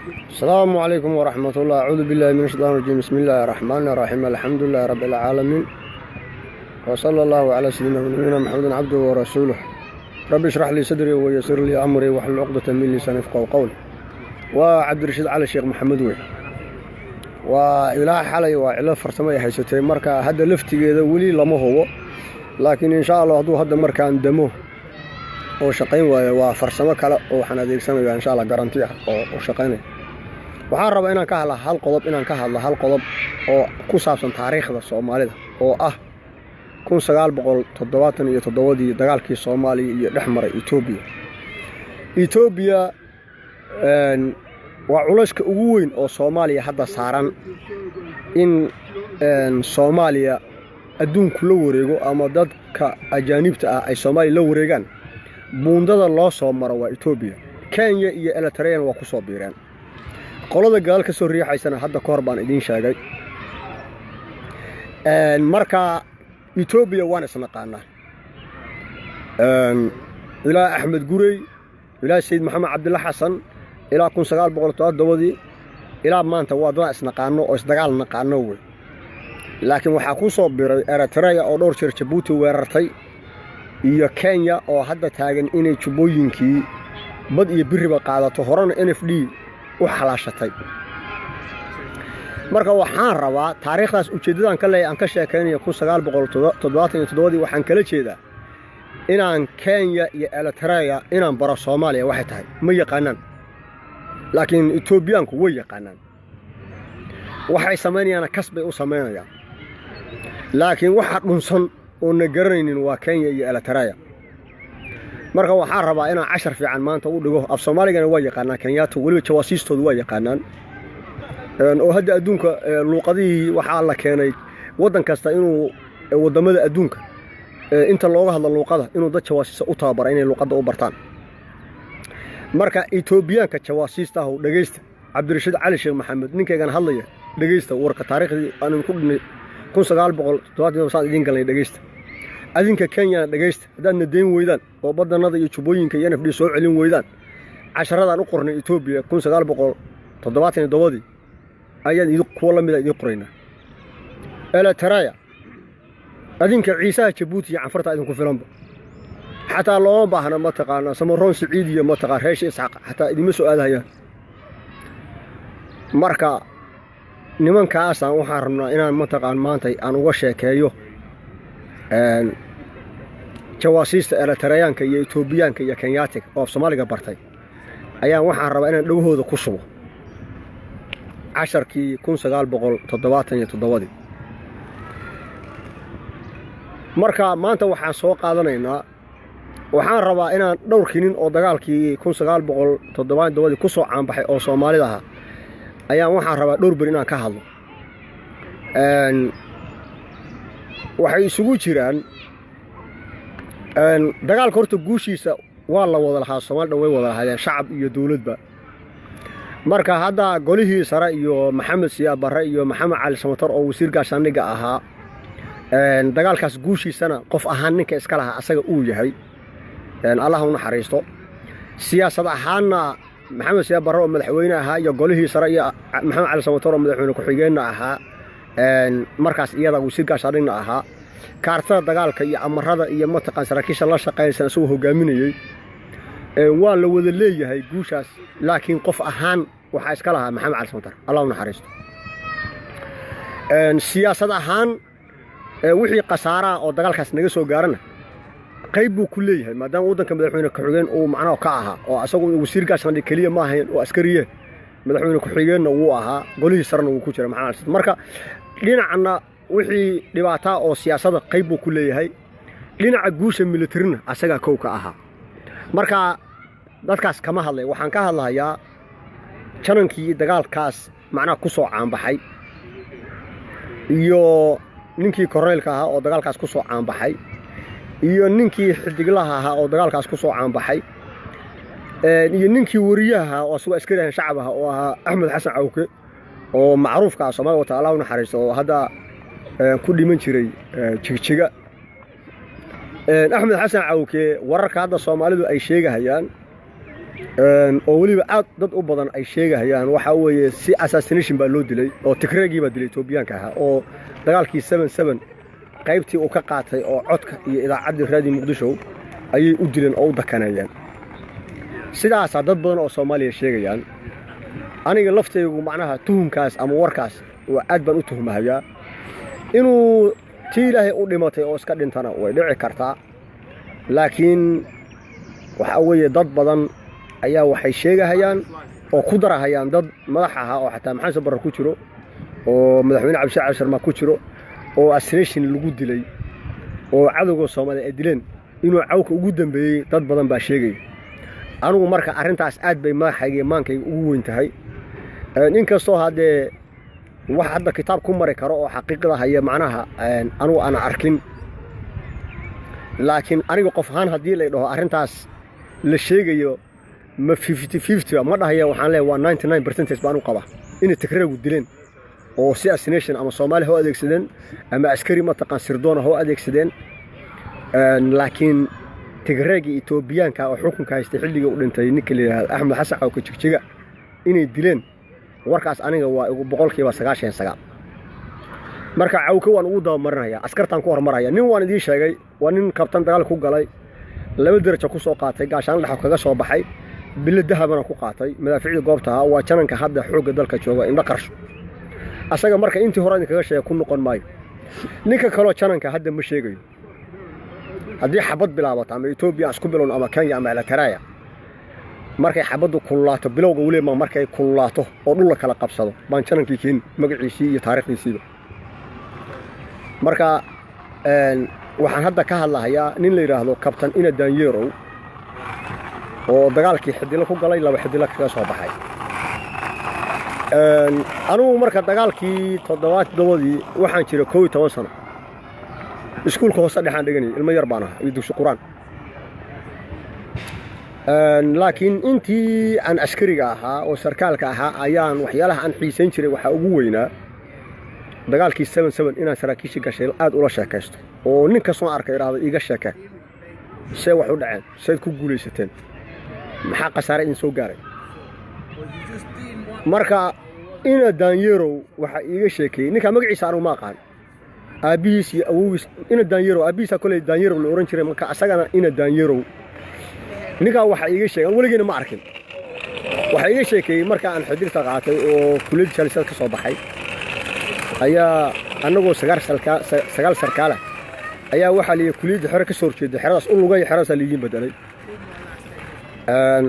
السلام عليكم ورحمة الله. أعوذ بالله من الشيطان الرجيم. بسم الله الرحمن الرحيم. الحمد لله رب العالمين، وصلى الله على سيدنا ونبينا محمد عبده ورسوله. رب اشرح لي صدري ويسر لي أمري واحلل عقدة من لساني يفقهوا قولي. Waa Cabdirashiid Cali Sheekh Maxamed wey. Waa ilaa xalay waa cilo farsamo ay haysatay, marka hadda laftigeeda weli lama hubo, laakiin insha Allah hadduu hadda markaan damo oo shaqayn waayo, waa farsamo kale oo waxaan adeegsanaya insha Allah garanti ah oo shaqaynaya. Waxaan rabaa inaan ka hadla hal qodob, inaan ka hadlo hal qodob oo ku saabsan taariikhda Soomaalida, oo ah 1977-dii dagaalkii Soomaaliya iyo dhex maray Etoobiya. Etoobiya waa culayska ugu weyn oo Soomaaliya hadda saaran in Soomaaliya adduunku la wareego ama dadka ajaanibta ah ay Soomaaliya la wareegaan. Buundada loo soo maro waa Etoobiya. Kenya iyo Eritrean waa ku soo biireen. Qolada gadaal ka soo riixaysana hadda ka hor baan idiin sheegay. Marka Etoobiya waan isnaqaanaa, ilaa Axmed Gurey, ilaa Sayid Maxamed Cabdilla Xasan, ilaa 1977-dii ilaa maanta waa dadaan isnaqaano oo isdagaal naqaano wey. Laakiin waxaa ku soo biray Eritrea oo dhowr jeer Jabuuti weerartay, iyo Kenya oo hadda taagan inay jubbooyinkii bad iyo biriba qaadato, horena NFD u xalaashatay. Marka waxaan rabaa taariikhdaas ujeeddadan ka leeyahay aan ka sheekaynaya 1977-dii, waxaan kala jeedaa inaan Kenya iyo Eritrea inaan baro Soomaaliya waxay tahay. Ma yaqaanaan, laakiin Etoobiyaanku way yaqaanaan. Waxay samaynayaana kas bay u samaynayaan, laakiin waxa dhunsan oo na garanaynin waa Kenya iyo Eritrea. Marka waxaan rabaa inaan cashar fiican maanta u dhigo. Af Soomaaligana waa yaqaanaan Kenyaatu, weliba jawaasiistoodu waa yaqaanaan, oo hadda adduunka luuqadihii waxaa la keenay waddan kasta inuu waddamada adduunka inta looga hadlo luuqada inuu dad jawaasiista u tababara inay luuqadda u bartaan. Marka Etoobiyaanka jawaasiista ah, dhegaysta Cabdirashiid Cali Sheekh Maxamed ninkaygan hadlaya, dhegaysta warka taariikhdii aan ku dhinay 1970 saan idiin galnay. Dhegaysta adinka Kenyana, dhegaysta. Haddaadna deyn weydaan oo badanada iyo jubbooyinka iyo NFD soo celin weydaan, casharadaan u qornay Etoobiya 1977-dii ayaan kuwo la mida idiin qoraynaa. Eritrea, adinka Ciisaha Jabuuti iyo Canfarta idinku filanba, xataa looma baahna mataqaanaa Samaroon Siciid iyo mataqaan Reesha Isxaaq, xataa idinma soo aadahayaan. Marka nimankaasaan waxaan rabnaa inaan mataqaan maanta aan uga sheekeeyo jawaasiista Eritreyaanka iyo Etoobiyaanka iyo Kenyaatiga oo af Soomaaliga bartay. Ayaan waxaan rabaa inaan dhagahooda ku shubo casharkii 1977-dii. Marka maanta waxaan soo qaadanaynaa, waxaan rabaa inaan dhowrkii nin oo dagaalkii 1977-dii ku soo caanbaxay oo Soomaalida ahaa ayaan waxaan rabaa dhowr beri inaan ka hadlo. Waxay isugu jiraan dagaalka horta guushiisa waa la wada lahaa, Soomali dhan way wada lahaayeen, shacab iyo dowladba. Marka hadda golihii sare iyo Maxamed Siyaad Barre iyo Maxamed Cali Samatar oo wasiir gaashaandhigga ahaa, dagaalkaas guushiisana qof ahaan ninka iska lahaa asaga uu yahay, Allah u naxariisto. Siyaasad ahaanna Maxamed Siyaad Barre oo madaxweyne ahaa iyo golihii sare iyo Maxamed Cali Samatar oo madaxweyne ku-xigeenna ahaa markaas iyada, wasiir gaashaandhigna ahaa, kaartada dagaalka iyo amarada iyo mataqaan saraakiisha la shaqaynaysan isagoo hogaaminayey, waa la wada leeyahay guushaas. Laakiin qof ahaan waxaa iska lahaa Maxamed Cali Samatar, Allah u naxariisto. Siyaasad ahaan wixii khasaaraha oo dagaalkaas naga soo gaarana qayb buu ku leeyahay, maadaama waddanka madaxweyne ku-xigeen uu macnaha ka ahaa, oo asagu wasiir gaashaandhig keliya ma ahayn oo askariye, madaxweyne ku-xigeenna wuu ahaa, golihii sarena wuu ku jira Maxamed Cali. Marka dhinacna wixii dhibaataa oo siyaasadda qayb buu ku leeyahay, dhinaca guusha militarina asagaa kow ka ahaa. Marka dadkaas kama hadlay, waxaan ka hadlahayaa janankii dagaalkaas macnaha ku soo caanbaxay iyo ninkii korneylka ahaa oo dagaalkaas ku soo caanbaxay iyo ninkii xidiglaha ahaa oo dagaalkaas ku soo caanbaxay iyo ninkii wariyaha ahaa oo asagoo askari ahan shacab ah oo ahaa Axmed Xasan Cawke oo macruufka ah Soomaliya wata, Allah u naxariisto, oo hadda ku dhiman jiray Jigjiga. Axmed Xasan Cawke, wararka hadda Soomaalidu ay sheegahayaan Oo weliba aad dad u badan ay sheegahayaan, waxaa weeye si assassination baa loo dilay oo Tigreegii baa dilay Etoobiyaanka ahaa, oo dagaalkii 7-7 qaybtii uu ka qaatay oo codka iyo idaacaddii Raadiyo Muqdisho ayay u dileen oo u dakaneeyeen. Sidaasaa dad badan oo Soomaaliya sheegayaan. Aniga laftaygu macnaha tuhunkaas ama warkaas waa aad baan u tuhmahayaa. Inuu tii Ilaahay u dhimatay oo iska dhintana way dhici kartaa, laakiin waxaa weeye dad badan ayaa waxay sheegahayaan oo ku darahayaan dad madax ahaa oo xataa Maxamed Barre ku jiro oo madaxweyne Cabdishac Cabdi ku jiro oo assassination lagu dilay oo cadowga Soomaaliya ay dileen inuu Cawka ugu dambeeyey. Dad badan baa sheegaya. Anigu marka arrintaas aad bay madaxayga iyo maankayga ugu weyn tahay, inkastoo haddee wax hadda kitaab ku mari karo oo xaqiiqda haya macnaha anigu aan arkin. Laakiin aniga qof ahaan haddii la dhaho arrintaas la sheegayo ma 50-50 ma dhahaya, waxaan leeyahay waa 99% baan u qabaa inay Tigreegu dileen oo si assassination ama Soomaali ha u adeegsadeen ama askari mataqaan sirdoona ha u adeegsadeen. Laakiin Tigreegii Etoobiyaanka oo xukunka haystay xilligii u dhintay ninka la yidhaahdo Axmed Xasan Cawka Jigjiga inay dileen, warkaas aniga waa igu 99%. Marka Cawka waan ugu dabamarinayaa, askartaan ku hormaraya. Nin waan idiin sheegay, waa nin kabtan dagaal ku galay, 2 darajo ku soo qaatay, gaashaan dhex kaga soo baxay, bilo dahabana ku qaatay madaaficda goobta ahaa. Waa jananka hadda xoogga dalka jooga, Indho Qarsho. Asaga marka intii hore idinkaga sheegay ku noqon maayo. Ninka kaloo jananka hadda ma sheegayo. Haddii xabad bilaabato ama Etoobiya isku bilowno ama Kenya ama Eritrea, markay xabaddu kululaato, bilowga weliba markay kululaato oo dhul la kala qabsado, baan janankii keeni magaciisii iyo taariikhdiisiiba. Marka waxaan hadda ka hadlahayaa nin la yidhaahdo Kabtan Ina Daanyeerow oo dagaalkii xidilo ku galay, 2 xidilo kaga soo baxay. Anigu marka dagaalkii 77-dii waxaan jiray 11 sano, iskuulka hoose dhexaan dhiganayay, ilmo yar baan ahaa iyo dugsi qur-aan. Laakiin intii aan askariga ahaa oo sarkaalka ahaa ayaan waxyaalaha aan xiisayn jiray waxaa ugu weynaa dagaalkii 7-7 inaan saraakiishii gashay aad ula sheekaysto oo nin kastoo arka idhaahdo iiga sheekee, see wax u dhaceen, seed ku guulaysateen, maxaa khasaare idin soo gaaray. Marka Ina Daanyeerow waxaa iiga sheekeeyey ninkaa magaciisa anugu ma aqaan, aabbihiis iyo awowgiis Ina Daanyeerow, aabbihiisa koley Daanyeerow la ohan jiray, marka asagana Ina Daanyeerow. Ninkaa waxaa iiga sheegay, an weligeena ma arkin, waxaa iiga sheekeeyey marka aan xidigta qaatay oo kuliyadda jaalisad ka soo baxay ayaa annagoo 9 sarkaala ayaa waxaa layidhi kuliyadda xero ka soo horjeeday, xeradaas u lugay, xeradaasaa laidiin bedelay.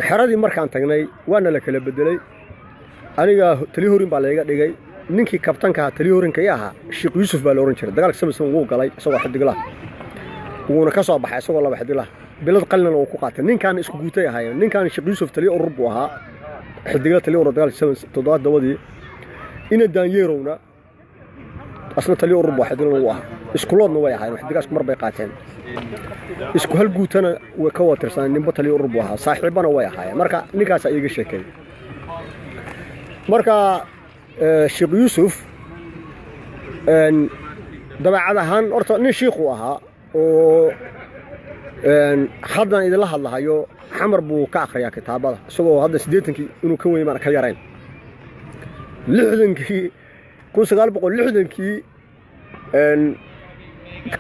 Xeradii markaan tagnay waana la kala bedelay. Aniga taliyo horin baa layga dhigay. Ninkii kabtanka ahaa taliyo horinka i ahaa Sheekh Yuusuf baa la ohan jiray. Dagaalka 7-7 wuu galay isagoo xidiglaha, wuuna ka soo baxay isagoo 2 xidiglaha, bilad qalinana uu ku qaatay. Ninkaan isku guutay ahaayeen. Ninkaan Sheekh Yuusuf taliyo urur buu ahaa, xidigla taliyo urur dagaalka 7-7-dii. Ina Daanyeerowna asna taliyo urur buu, xidiglana wuu ahaa, iskuloodna way ahaayeen, xidigaas mar bay qaateen, isku hal guutana way ka wada tirsaneen, ninba taliyo urur buu ahaa, saaxiibana way ahaayeen. Marka ninkaasaa iiga sheekeeyey. Marka Sheekh Yuusuf dabeecad ahaan horta nin shiikhuu ahaa oo haddan idinla hadlahayo Xamar buu ka akhriyaa kitaabada, isagoo hadda 80-kii inuu ka weyn baan ka yarayn, 60-kii, 1960-kii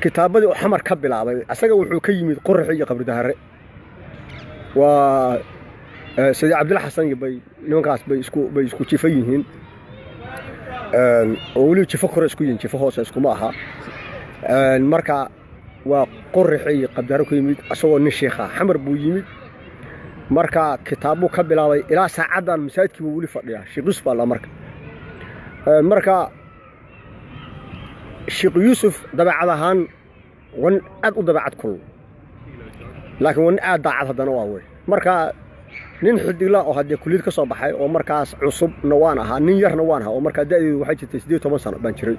kitaabadii oo Xamar ka bilaabay. Asaga wuxuu ka yimid Qoraxi iyo Qabridahare, waa Sayid Cabdilla Xasan iyo bay nimankaas bay isku jifo yihiin, oo weliba jifo kore isku yihiin, jifo hoose iskuma aha. Marka waa Qoraxi iyo Qabridahare ku yimid isagoo nin shiikha, Xamar buu yimid. Marka kitaabbuu ka bilaabay ilaa saacaddan masaajidkii buu weli fadhiyaa. Sheekh Yuusuf baa la marka. Marka Sheekh Yuusuf dabeecad ahaan wan aad u dabeecad kulul, laakiin wan aad daacad haddana waa wey. Marka nin xidigla oo haddee kuliyad ka soo baxay oo markaas cusubna waan ahaa, nin yarna waan ahaa, oo markaa da'deedu waxay jirtay 18 sano baan jiray.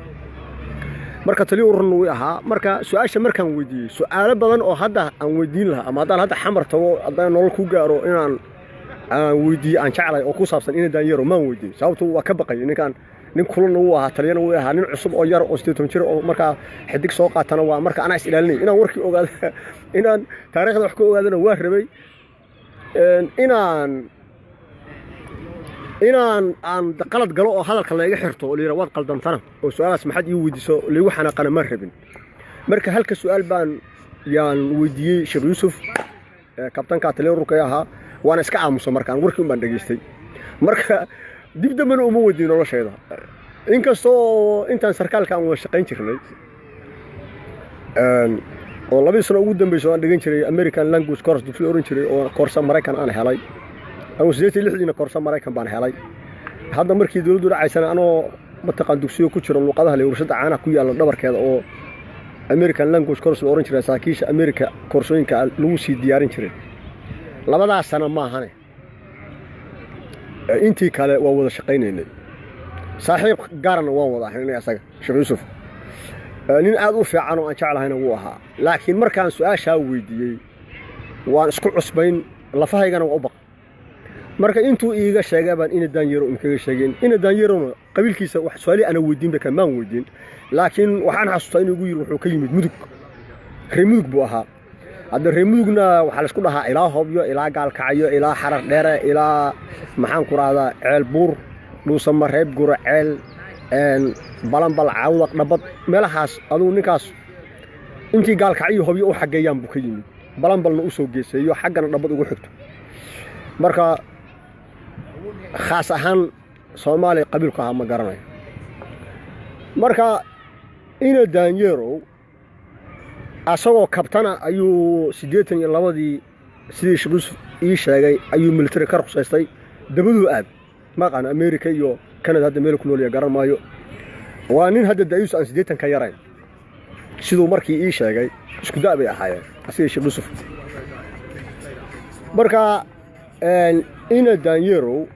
Marka taliyo ururna wuu ahaa. Marka su-aasha markaan weydiiyey, su-aalo badan oo hadda aan weydiin lahaa ama haddaan hadda Xamar tago, haddaan nolol ku gaaro inaan aan weydiiyo aan jeclay oo ku saabsan Ina Daanyaro, maan weydiiyey, sababtu waa ka baqayay. Ninkaan nin kulana wuu ahaa, taliyana wuu ahaa, nin cusub oo yar oo 18 jir oo markaa xidig soo qaatana waa. Marka anaa is ilaalinay inaan warkii ogaado, inaan taariikhda wax ka ogaadana waa rabay, inaan Inaan aan qalad galo oo hadalka layga xirto oo layidhaha waad qaldantana oo su-aalaas maxaad ii weydiiso laygu xanaaqana ma rabin. Marka halka su-aal baan yaan weydiiyey Sheekh Yuusuf, kabtankaa taliya ururka ahaa, waana iska aamusa. Markaan warkii un baan dhegaystay, marka dib dambena uma weydiin noloshayda, inkastoo intaan sarkaalka aan wada shaqayn jirnay oo 2dii sano ugu dambeysay aan dhigan jiray American Language Course, dugsi la oran jiray oo koorsa Maraykan aan helay. Anigu 86diina koorsa Maraykan baan helay. Hadda markii dowladdu dhacaysana anoo mataqaan dugsiyo ku jiro luuqadaha le warshadda caanaha ku yaalla dhabarkeeda oo American Language Course la oran jiray, saraakiisha America koorsooyinka lagu sii diyaarin jiray. Labadaas sano maahane, intii kale waa wada shaqaynaynay, saaxiib gaarana waan wada ahaynay. Asaga Sheekh Yuusuf nin aad u fiican oo aan jeclahayna wuu ahaa, laakiin markaan su-aashaa weydiiyey waan isku cusbayn, lafahaygana waa u baq. Marka intuu iiga sheegay baan ina Daanyero inkaga sheegeen. Ina Daanyerona qabiilkiisa wax su-aali ana weydiin ba maan weydiin, laakiin waxaan xasuustaa inuu igu yidhi wuxuu ka yimid Mudug, reer Mudug buu ahaa. Hadda reer Mudugna waxaa laisku dhahaa ilaa Hobyo, ilaa Gaalkacyo, ilaa Xarar Dheere, ilaa maxaan ku rahdaa Ceel Buur, Dhuusamareeb, Guro Ceel, Balanbal, Caawdaq, Dhabad, meelahaas. Adugu ninkaas intii Gaalkacyo Hobyo u xageeyaan buu ka yimid, Balanbalna u soo geeseeyo, xaggana Dhabad ugu xigto. Marka khaas ahaan Soomaaliya qabiilku ahaa ma garanayo. Marka ina Daanyeerow asagoo kabtana ayuu 82dii, sidii Sheekh Yuusuf ii sheegay, ayuu military ka ruqsaystay, dabaduu aad maqaan America iyo Canada, hadda meel ku noolya garan maayo. Waa nin hadda da'yuus aan 80 ka yarayn, siduu markii ii sheegay. Isku da' bay ahaayeen asiga Sheekh Yuusuf. Marka ina Daanyeerow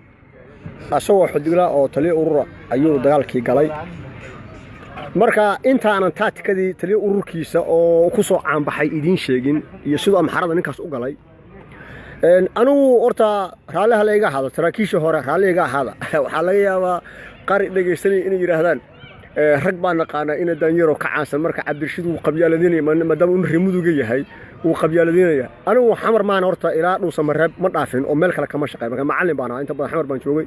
asagoo xidigla oo taliya urura ayuu dagaalkii galay. Marka intaanan taatikadii taliya ururkiisa oo ku soo caanbaxay idiin sheegin iyo siduu Amxarada ninkaas u galay, anigu horta raalliha la iga ahaado, saraakiisha hore raalli iga ahaada. Waxaa laga yaabaa qaar dhegaysanaya inay yidhaahdaan rag baa naqaanaa ina Daanyaro ka caansan. Marka Cabdirashiid wuu qabyaaladinaya, maadaama uu reer Muduga yahay wuu qabyaaladinaya. Anigu Xamar maan horta ilaa Dhuusamareeb ma dhaafin oo meel kale kama shaqeyn. Marka macallin baan ahaa, inta badan Xamar baan joogay.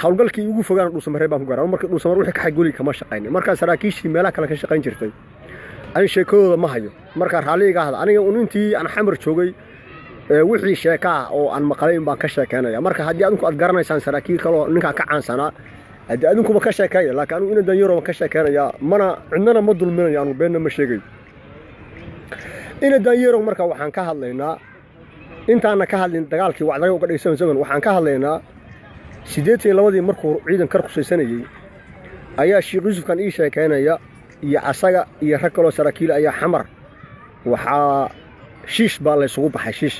Howlgalkii ugu fogaana Dhuusamareeb baan ku gaaray. Marka Dhuusamar wixii ka xag goli kama shaqaynin. Marka saraakiishii meelaha kale ka shaqayn jirtay ani sheekadooda ma hayo, marka raalli iga ahda. Aniga un intii aan Xamar joogay wixii sheeka ah oo aan maqlay baan ka sheekeynaya. Marka haddii adinku aad garanaysaan saraakiil kaloo ninkaa ka caansanaa, haddii adinkuba ka sheekeeya, laakiin anigu ina Daanyaro baan ka sheekeynayaa, mana cidnana ma dulminayo, anigu beenna ma sheegayo. Ina Daanyaro marka waxaan ka hadlaynaa, intaana ka hadlin dagaalkii wacdaga uga dhigay 7-7, waxaan ka hadlaynaa 82dii markuu ciidan ka ruqsaysanayey ayaa Sheekh Yuusufkan ii sheekeynaya iyo asaga iyo rag kaloo saraakiil ayaa Xamar waxaa shiish baa laysugu baxay. Shiish,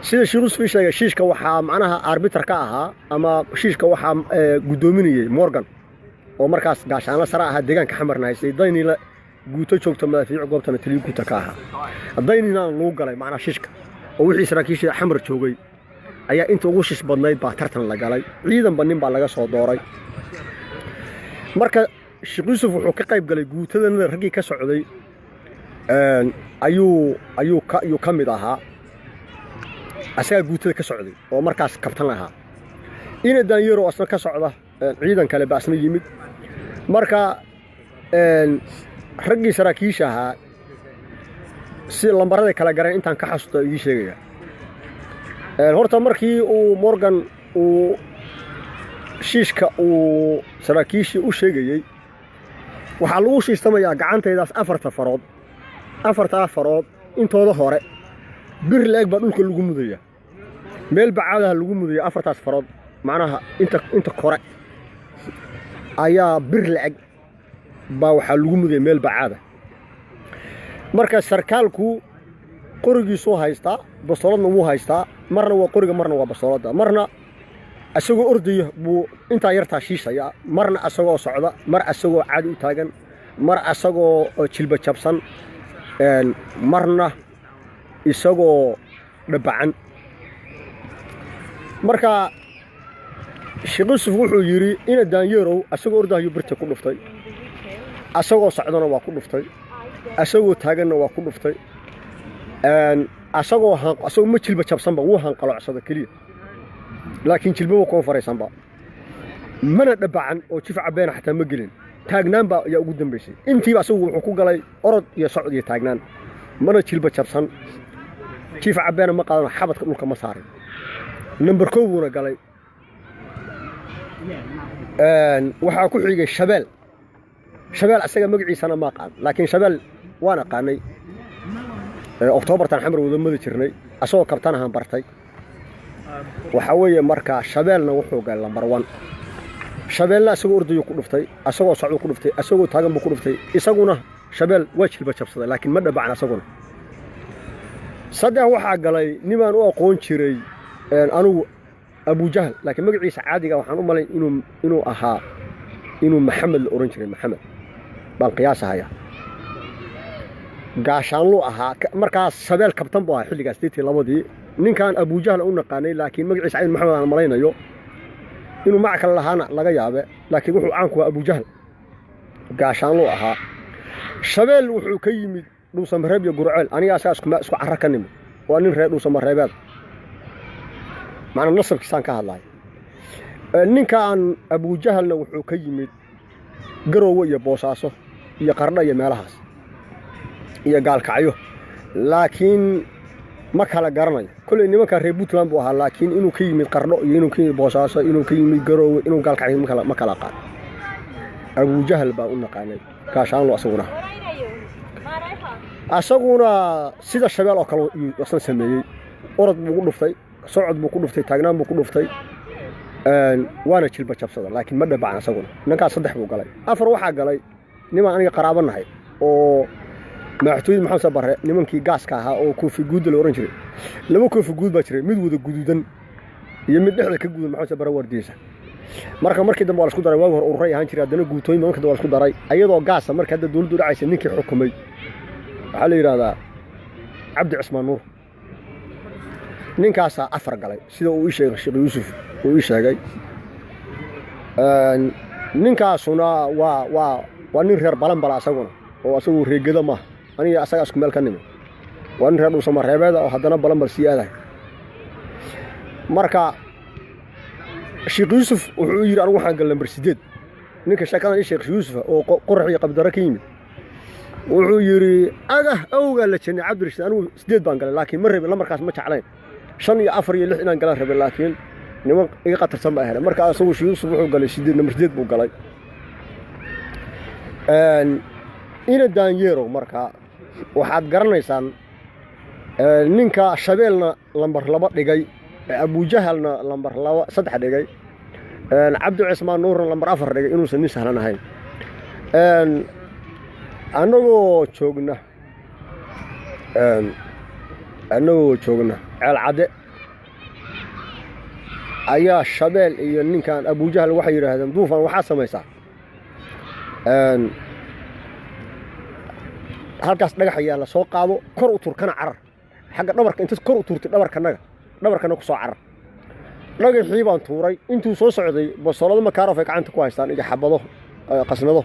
sida Sheekh Yuusuf ii sheegay, shiishka waxaa macnaha arbiter ka ahaa ama shiishka waxaa guddoominayey Morgan oo markaas gaashaanla sare ahaa, deegaanka Xamarna haystay, Daynila guuto joogta madaafiic goobtana taliyo guuta ka ahaa. Dayninaana lagu galay macnaha shiishka oo wixii saraakiisha Xamar joogay ayaa inta ugu shish badnayd baa tartan la galay, ciidanba nin baa laga soo dooray. Marka Sheekh Yuusuf wuxuu ka qayb galay guutadanada raggii ka socday ayuu ka mid ahaa, asagaa guutada ka socday oo markaas kabtan ahaa. Ina Daanyaro asna ka socda ciidan kale baa asna yimid. Marka raggii saraakiisha ahaa si lambaraday kala gareen intaan ka xasuusto idiin sheegaya. Horta markii uu Morgan uu shiishka uu saraakiishii u sheegayey, waxaa lagu shiishtamayaa gacantaydaas afarta farood, afartaa farood intooda hore bir la-eg baa dhulka lagu mudaya, meel bacaadaha lagu mudaya. Afartaas farood macnaha inta kore ayaa bir la-eg baa waxaa lagu mudaya meel bacaada. Marka sarkaalku qorigiisuu haystaa, bastooladna wuu haystaa, marna waa qoriga, marna waa bastooladda, marna isagoo ordaya buu intaa yartaa shiishaya, marna asagoo socda, mar asagoo caadi u taagan, mar asagoo jilba jabsan, marna isagoo dhabacan. Marka Sheekh Yuusuf wuxuu yidhi ina Daanyeerow asagoo ordahayu birta ku dhuftay, asagoo socdana waa ku dhuftay, asagoo taaganna waa ku dhuftay, asagoo asagoo ma jilba jabsanba wuu hanqaloocsada keliya. Laakiin jilbaba kuma faraysanba, mana dhabacan oo jif cabeena xataa ma gelin. Taagnaan baa ayaa ugu dambaysay. Intiiba asagu wuxuu ku galay orod iyo socod iyo taagnaan, mana jilba jabsan, jiif cabeena ma qaadano, xabadka dhulka ma saarin. Number 1 buuna galay. Waxaa ku xigay Shabeel. Shabeel asaga magaciisana ma aqaan, laakiin Shabeel waan aqaanay. Oktoobartan Xamar wada madi jirnay, asagoo kabtan ahaan bartay. Waxaa weeye marka Shabeelna wuxuu galay lambar 1. Shabeelna asagoo ordayuu ku dhuftay, asagoo socduu ku dhuftay, asagoo taagan buu ku dhuftay. Isaguna Shabeel waa jilba jabsaday, laakiin ma dhabacan asaguna. 3 waxaa galay nimaan u aqoon jiray anigu Abujahal, laakiin magaciisa caadiga waxaan u malayn inuu ahaa inuu Maxamed la ohan jiray. Maxamed baan qiyaasahaya. Gaashaanluu ahaa markaas. Shabeel kabtan buu ahaa xilligaas 82-dii. Ninkaan Abujahal u naqaanay, laakiin magaciisa cayn Maxamed aan malaynayo inuu magac kale lahaana laga yaabe, laakiin wuxuu caan ku ahaa Abujahal. Gaashaanluu ahaa. Shabeel wuxuu ka yimid Dhuusamareeb iyo Gurceel. Aniga asagaa isku carro ka nimid. Waa nin reer Dhuusamareebeed, macnaa nasabkiisaan ka hadlahay. Ninkaan Abujahalna wuxuu ka yimid Garoowe iyo Boosaaso iyo Qardho iyo meelahaas iyo Gaalkacyo, laakiin ma kala garanayo. Kolley nimankaa reer Puntland buu ahaa, laakiin inuu ka yimid Qardho iyo inuu ka yimid Boosaaso, inuu ka yimid Garoowe, inuu Gaalkacyo ma kala aqaan. Abujahal baa u naqaanay. Gaashaanlo asaguna sida Shabeel oo kale isna sameeyey. Orod buu ku dhuftay, socod buu ku dhuftay, taagnaan buu ku dhuftay, waana jilba jabsada, laakiin ma dhabacan asaguna. Ninkaas 3 buu galay. 4 waxaa galay nimaan aniga qaraabo nahay oo madaxtooyada Maxamed Saad Barre, nimankii gaaska ahaa oo koofi guudda la ohan jiray. 2 koofi guud baa jiray, mid wada guduudan iyo mid dhexda ka guudan. Maxamed Saad Barre waardiyeysa. Marka markii dambe waa la isku daray. Waagi hore ururay ahaan jiray, haddana guutooyin. Markii dambe waa la isku daray ayadoo gaasa. Marka hadda dowladdu dhacaysa, ninkii xukumay waxaa la yidhahdaa Cabdi Cismaan Nuur. Ninkaasaa 4 galay, sida uu ii sheegay Sheekh Yuusuf uu ii sheegay. Ninkaasuna waa nin reer Balanbala asaguna, oo asagu reegado maaha. Aniga asagaa isku meel ka nimid. Waa nin reer Dhuusamareebeeda oo haddana Balanbal sii aadahay. Marka Sheekh Yuusuf wuxuu yidhi anigu waxaan galay lambar 8. Ninka sheekadan ii sheekh Yuusufa oo Qorax iyo Qabdaro ka yimid wuxuu yidhi agah awgaa la jannay Cabdirashiid, anigu 8 baan galay, laakiin ma rabin lambarkaas, ma jeclayn. 5 iyo 4 iyo 6 inaan galaan rabin, laakiin niman iga qatarsan baa helay. Marka asagu Sheekh Yuusuf wuxuu galay 8, nambar 8 buu galay. Ina daanyeerow, marka waxaad garanaysaan ninka Shabeelna lambar 2 dhigay, Abujahalna lambar 2 3 dhigay, Cabdi Cismaan Nuurna lambar 4 dhigay, inuusan nin sahlan ahayn. Annagoo joogna Ceelcadde ayaa Shabeel iyo ninkan Abujahal waxay yidhaahdeen, "Duufan, waxaad samaysaa halkaas dhagax ayaa la soo qaado, kor u tur, kana carar xagga dhabarka. Intaad kor u tuurtay dhabarkana ku soo carar." Dhagaxii baan tuuray. Intuu soo socday, basoolado Makarof ay gacanta ku haystaan iyo xabado qasnado.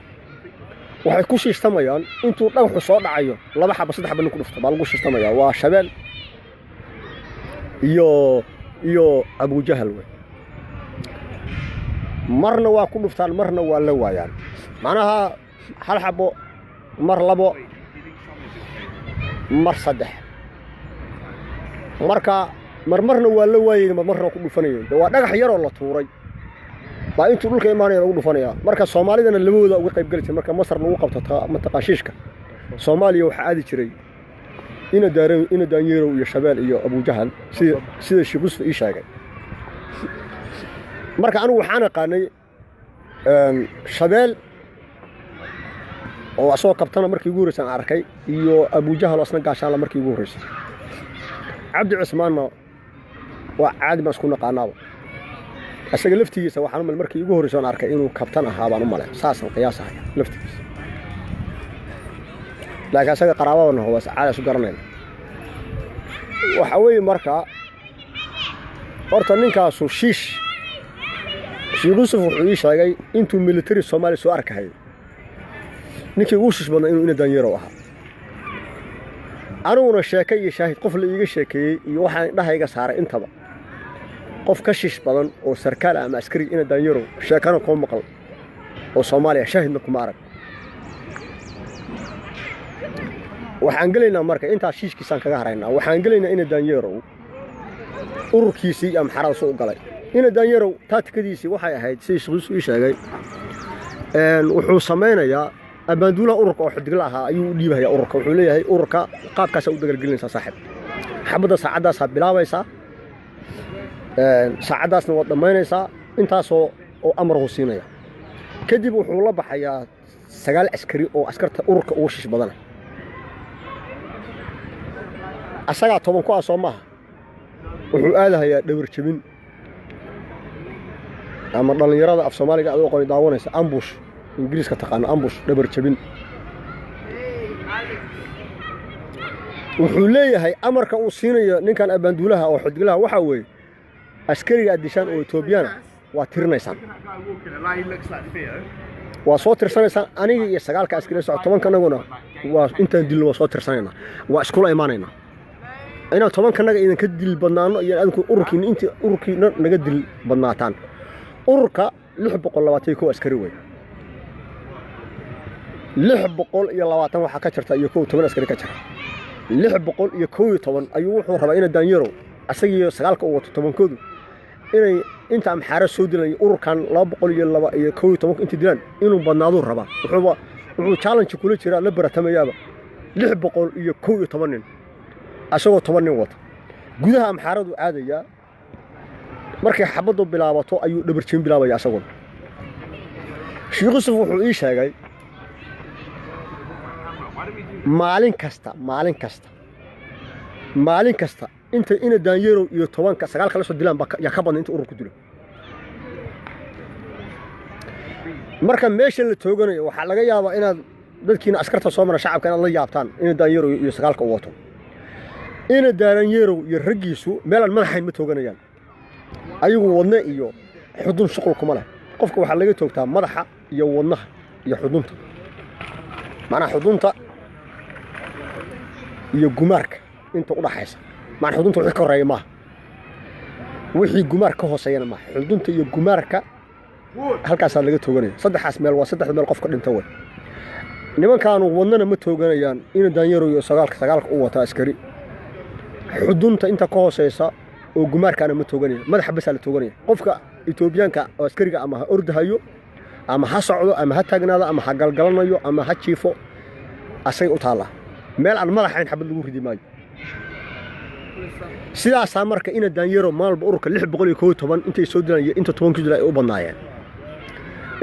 Waxay ku shiishtamayaan intuu dhagaxu soo dhacayo 2 xaba, 3 xaba nin ku dhufto baa lagu shiishtamayaa. Waa Shabeel iyo Abujahal wey. Marna waa ku dhuftaan, marna waa la waayaan. Macnaha 1 xabo mar, 2 mar, 3. Marka marmarna waa la waayeen, marmarna ku dhufanayeen. De waa dhagax yaroo la tuuray baa intuu dhulka imaanaya lagu dhufanayaa. Marka Soomaalidana labadooda uga qayb geli jiray. Marka Masar lagu qabto mataqaashiishka Soomaaliya, waxaa aadi jiray ina Daanyeerow iyo Shabeel iyo Abujahal, sida Sheekh Yusuf ii sheegay. Marka anigu waxaan aqaanay Shabeel oo asagoo kabtana markii ugu horreysay aan arkay, iyo Abujahal oo asna gaashaanla markii ugu horreysay. Cabdi Cismaanna waa caadi baan isku naqaanaaba. Isaga laftigiisa waxaan u malay markii ugu horreysay aan arkay inuu kabtan ahaa baan u malay, saasaan qiyaasahaya laftigiisa. Laakiin asaga qaraabadana waa caadi isu garanayna. Waxa weeye marka horta ninkaasu shiish. Sheekh Yuusuf wuxuu ii sheegay intuu military Soomaaliya soo arkahayay ninkii ugu shiish badnaa inuu ina Daanyeerow ahaa. Aniguna sheeke iyo shaahid qof la iiga sheekeeyey iyo waxaan indhahayga saaray intaba. Qof ka shish badan oo sarkaal ama askari ina Daanyerow sheekana kuma maqal oo Soomaaliya shaahidna kuma arag. Waxaan gelaynaa marka intaas shiishkiisaan kaga haraynaa. Waxaan gelaynaa ina Daanyerow ururkiisii iyo Amxaarada soo u galay. Ina Daanyerow taatikadiisii waxay ahayd sidii Sheekh ii sheegay, wuxuu samaynayaa abaanduulaha ururka oo xidigla ahaa ayuu u dhiibayaa ururka. Wuxuu leeyahay ururka qaabkaasaa u dagaalgelinaysaa saaxiib, xabadda saacaddaasaa bilaabaysaa, saacaddaasna waad dhammaynaysaa, intaasoo oo amarhu siinaya. Kadib wuxuu la baxayaa 9 askari oo askarta ururka ugu shish badana. Asagaa 10 ku ah soo maaha. Wuxuu aadahayaa dhawar jebin ama dhallinyarada af Soomaaliga aad u aqooni daawanaysa ambush, Ingiriiska taqaano ambush, dhabar jebin. Wuxuu leeyahay amarka uu siinayo ninkan abaanduulaha oo xidiglaha waxaa weeye askariga aad dishaan oo Etoobiyana waa tirinaysaan, waa soo tirsanaysaan. Aniga iyo 9ka askari soco 10kanaguna waa intaan dilno waa soo tirsanaynaa, waa iskula imaanaynaa inaan 10kanaga idinka dil badnaano iyo adinku ururkiina intii ururkiina naga dil badnaataan. Ururka 621 askari wey, 620 waxaa ka jirta iyo 11 askari ka jira. 611 ayuu wuxuu rabaa ina Daanyerow asagiiyo 9ka uu wato 10koodu inay inta Amxaara soo dilan ururkan 202 iyo 11 inta dilaan inuu badnaaduu rabaa. Wuxuu challenge kula jiraa, la baratamayaaba 611 nin asagoo 10 nin wata. Gudaha Amxaaradu aadayaa, markay xabaddu bilaabato ayuu dhabarjebin bilaabaya asaguna. Sheekh Yuusuf wuxuu ii sheegay maalin kasta maalin kasta maalin kasta inta ina Daanyerow iyo 10ka 9ka la soo dilaan baa yaa ka badan inta ururku dilo. Marka meesha la tooganayo waxaa laga yaabaa inaad dadkiina askarta soo mara shacabka inaad la yaabtaan ina Daanyerow iyo 9ka u wato. Ina Daanyerow iyo raggiisu meelaan madaxayn ma tooganayaan, ayagu wadne iyo xudun shuqul kuma leh. Qofka waxaa laga toogtaa madaxa iyo wadnaha iyo xudunta, macnaha xudunta iyo gumaarka inta u dhaxaysa. Macnaa xudunta wixii ka horreeya maaha, wixii gumaar ka hooseeyana maaha. Xudunta iyo gumaarka halkaasaa laga tooganaya. Saddexaas meel waa saddexda meel qofka dhinta wey. Nimankaanu wadnana ma tooganayaan ina Daanyerow iyo 9ka u wata askari. Xudunta inta ka hooseysa oo gumaarkaana ma tooganaya, madaxa basaa la tooganaya. Qofka Etoobiyaanka oo askariga ama ha ordahayo ama ha socdo ama ha taagnaado ama ha galgalanayo ama ha jiifo, asagay u taallaa. Meel aan madaxayn xabad lagu ridi maayo. Sidaasaa marka ina Daanyerow maalba ururka 611 intay soo dilaan iyo inta 10ku dilaan ay u badnaayeen.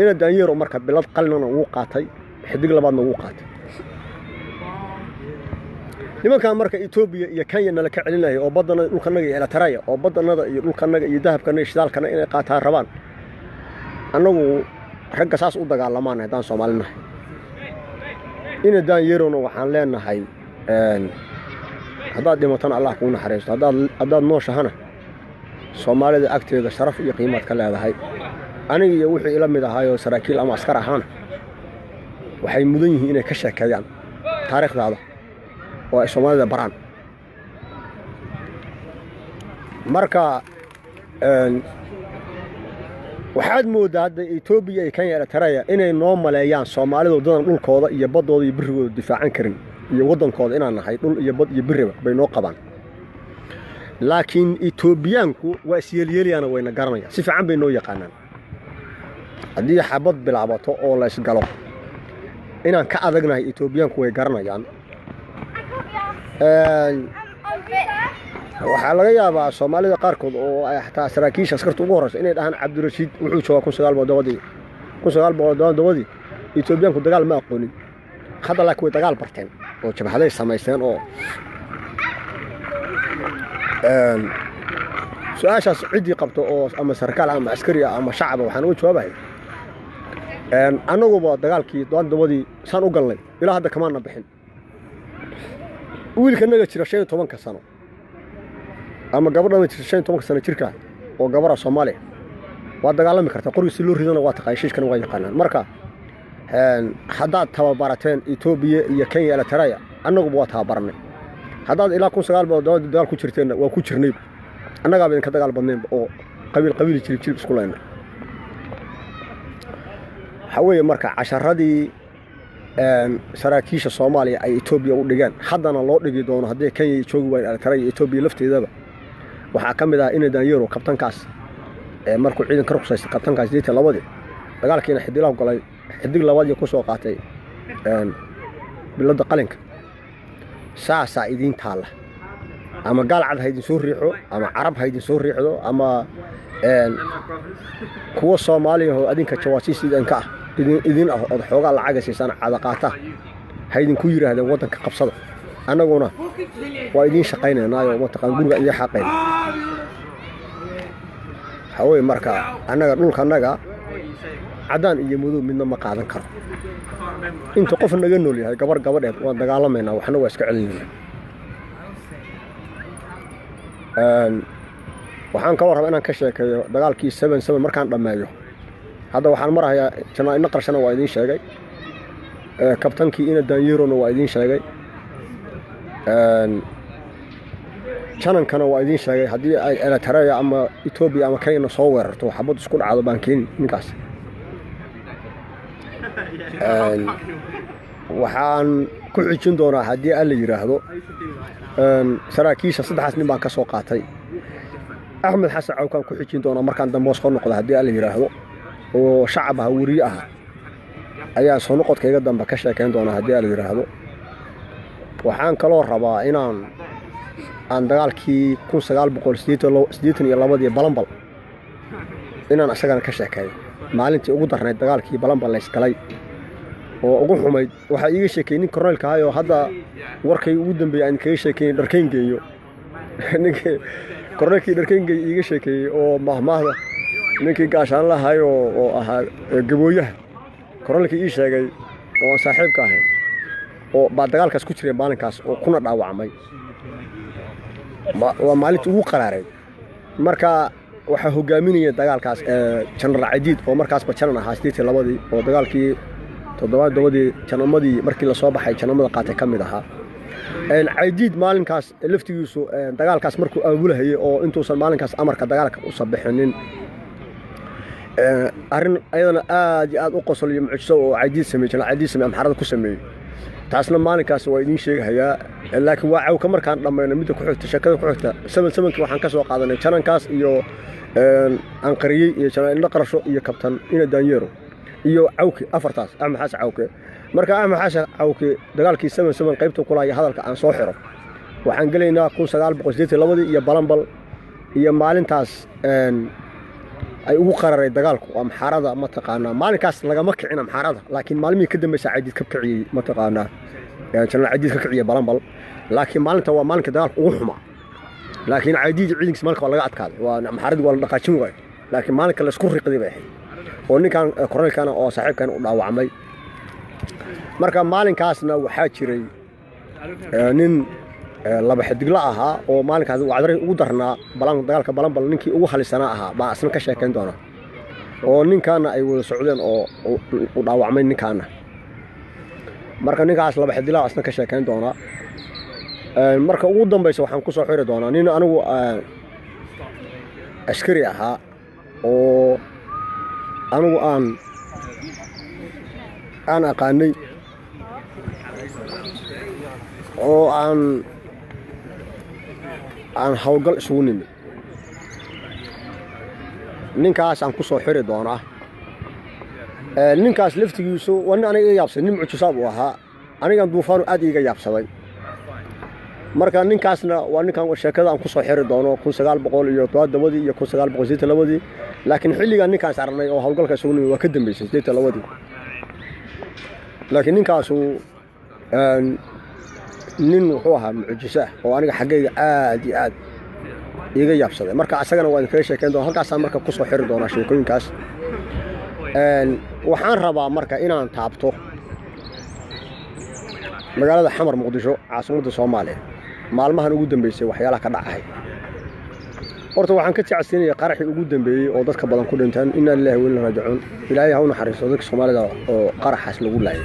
Ina Daanyerow marka bilad qalinana wuu qaatay, xidig labaadna wuu qaatay. Nimankan marka Etoobiya iyo Kenya nala ka celinaya oo baddana dhulkanaga iyo Eritrea oo baddanada iyo dhulkanaga iyo dahabkana iyo shidaalkana inay qaataan rabaan, annagu ragga saas u dagaalamaan haddaan Soomaali nahay. Ina Daanyerowna waxaan leenahay haddaad dhimatana Allah kuu naxariisto, haddaad nooshahana Soomaalida agteeda sharaf iyo qiimaad ka leedahay. Aniga iyo wixii ila mid ahaayoo saraakiil ama askar ahaana waxay mudan yihiin inay ka sheekeeyaan taariikhdaada oo ay Soomaalida baraan. Marka waxaad mooddaa hadda Etoobiya iyo Kenya Eritrea inay noo maleeyaan Soomaalida wadadan dhulkooda iyo baddooda iyo birrigooda difaacan karin iyo waddankooda inaan nahay dhul iyo bad iyo birriba bay noo qabaan. Laakiin Etoobiyaanku waa isyeelyeelayaana wayna garanayaan, si fiican bay noo yaqaanaan. Haddii xabad bilaabato oo la isgalo inaan ka adagnahay Etoobiyaanku way garanayaan. Waxaa laga yaabaa Soomaalida qaarkood oo ay xataa saraakiisha askarta ugu horreysa inay dhahaan Cabdirashiid wuxuu joogaa 1907dii, 1977dii Etoobiyaanku dagaal ma aqoonin. Hadda laakiin way dagaal barteen oo jabhaday samaysteen. Oo su-aashaas ciddii qabto oo ama sarkaal ama askari ah ama shacaba waxaan uga jawaabaya annaguba dagaalkii 77dii saan u galnay ilaa hadda kamaana bixin. Wiilkanaga jira 15ka sano ama gabadhana jirta 15ka sano jirka oo gabara Soomaaliya waa dagaalami kartaa, qoriga si loo ridana waa taqaan, shiishkana waa yaqaanaan. Marka haddaad tababarateen Etoobiya iyo Kenya Eritrea, annaguba waa tababarnay. Haddaad ilaa 1900 dagaal ku jirteenna waa ku jirnayba, annagaaba idinka dagaal badnaynba oo Qabiil qabiil, jilib jilib isku laynay. Waxaa weeye marka casharadii saraakiisha Soomaaliya ay Etoobiya u dhigeen, haddana loo dhigi doono haddii Kenya joogi waayeen, Eritrea iyo Etoobiya lafteedaba, waxaa ka mid ah ina Daanyero kabtankaas markuu ciidan ka ruqsaystay, kabtankaas 82-dii dagaalkiina xidilaha galay, xidig labaad iyo ku soo qaatay biladda qalinka. Saasaa idiin taalla. Ama gaal cad ha idin soo riixo, ama Carab ha idin soo riixdo, ama kuwa Soomaaliya oo adinka jawaasiis idinka ah idin ah ood xoogaa lacaga siisaan cadaqaata ha idinku yidhaahdeen waddanka qabsada, annaguna waa idiin shaqaynaynaayo, mataqaan, guriga idiin xaqayna. Waxaa weeye marka annaga dhulkannaga caddaan iyo madow midna ma qaadan karo. Inta qof naga nool yahay, gabar gabadheed, waan dagaalamaynaa, waxna waa iska celinaynaa. Waxaan kaloo rabaa inaan ka sheekeeyo dagaalkii 7-7 markaan dhammeeyo. Hadda waxaan marahayaa Janaa Ina Qarshana waa idiin sheegay, kabtankii Ina Daanyerona waa idiin sheegay, janankana waa idiin sheegay. Haddii ay Eritrea ama Etoobiya ama Kenya soo weerarto, xabad isku dhacdo baan keeni ninkaas. Waxaan ku xijin doonaa haddii Alla yidhaahdo saraakiisha saddexaas nin baan ka soo qaatay. Axmed Xasan Cawkaan ku xijin doonaa markaan dambe soo noqdo haddii Alla yidhaahdo, oo shacab ah, weriye ah, ayaa soo noqodkayga dambe ka sheekayn doonaa haddii Alla yidhaahdo. Waxaan kaloo rabaa inaan aan dagaalkii 1982-dii Balanbal inaan isagana ka sheekeeyo, maalintii ugu darnayd dagaalkii Balanbal laysgalay oo ugu xumayd. Waxaa iiga sheekeeyey nin korneylka ahay oo hadda warkay ugu dambeeyey aan kaga sheekeeyey Dharkayn Geeyo. Ninkii korneylkii Dharkayn Geeyo iiga sheekeeyey oo mahmaahda ninkii gaashaan lahay oo ahaa gabooyaha, korneylkii ii sheegay oo aan saaxiibka ahay oo baa dagaalkaas ku jiray maalinkaas oo kuna dhaawacmay. Waa maalintii ugu qaraareyd. Marka waxaa hogaaminaya dagaalkaas Jenaraal Cadiid oo markaasba janan ahaa 82-dii, oo dagaalkii 77-dii janamadii markii lasoo baxay janamada qaatay ka mid ahaa. Cadiid maalinkaas laftigiisu dagaalkaas markuu aabulahayey oo intuusan maalinkaas amarka dagaalka usa bixinin, arrin ayadana aad iyo aad u qosol iyo mucjiso oo Cadiid sameeyey, Jenaraal Cadiid sameeyey, Amxaarada ku sameeyey, taasna maalinkaas waa idiin sheegahayaa. Laakiin waa Cawka markaan dhammayno midda ku xigta, sheekada ku xigta. 7-7-kii waxaan ka soo qaadanay janankaas iyo Anqariyey iyo Janaan Indho Qarasho iyo kabtan Ina Daanyeero iyo Cawke, afartaas, Axmed Xasan Cawke. Marka Axmed Xasan Cawke dagaalkii 7-7 qaybta kulaaya hadalka aan soo xiro, waxaan gelaynaa 1982-dii iyo Balanbal iyo maalintaas ay ugu qararay dagaalku Amxaarada. Mataqaanaa, maalinkaas lagama kicin Amxaarada, laakiin maalmihii ka dambaysa Cadiid ka kiciyey, mataqaanaa, Jenaraal Cadiid ka kiciyey Balanbal. Laakiin maalinta waa maalinka dagaalku ugu xumaa. Laakiin Cadiid ciidankiis maalinka waa laga adkaaday, waa Amxaaradii waa la dhaqaajin waayo, laakiin maalinka laysku riqday bay ahayd oo ninkan korneylkana oo saaxiibkan u dhaawacmay. Marka maalinkaasna waxaa jiray nin laba xidigla ahaa oo maalinkaas wacdaray ugu darnaa dagaalka Balanbal, ninkii ugu halisanaa ahaa baa asna ka sheekayn doona, oo ninkaana ay wada socdeen oo u dhaawacmay ninkaana. Marka ninkaas laba xidiglaha asna ka sheekayn doonaa. Marka ugu dambaysa waxaan ku soo xiri doonaa nin anigu askari ahaa oo anigu aan aqaanay oo aan howlgal isugu nimid. Ninkaasaan ku soo xiri doonaa. Ninkaas laftigiisu waa nin aniga iga yaabsaday, nin mucjisaab uu ahaa, anigan Duufaanu aad iiga yaabsaday. Marka ninkaasna waa ninkan sheekada aan ku soo xiri doono, 1977-dii iyo 1982-dii. Laakiin xilligan ninkaas aragnay oo howlgalka isugu nimid waa ka dambeysay 82-dii. Laakiin ninkaasu nin wuxuu ahaa mucjiso ah oo aniga xaggayga aad iyo aad iiga yaabsaday. Marka asagana waa idinkaga sheekayn doona, halkaasaan marka ku soo xiri doonaa sheekooyinkaas. Waxaan rabaa marka inaan taabto magaalada Xamar, Muqdisho, caasimadda Soomaaliya, maalmahan ugu dambeysay waxyaalaha ka dhacahay. Horta waxaan ka jecsiinaya qaraxii ugu dambeeyey oo dadka badan ku dhinteen. Inna lillahi wa inna raajicuun. Ilaahay ha u naxariisto dadka Soomaalida oo qaraxaas lagu laayay.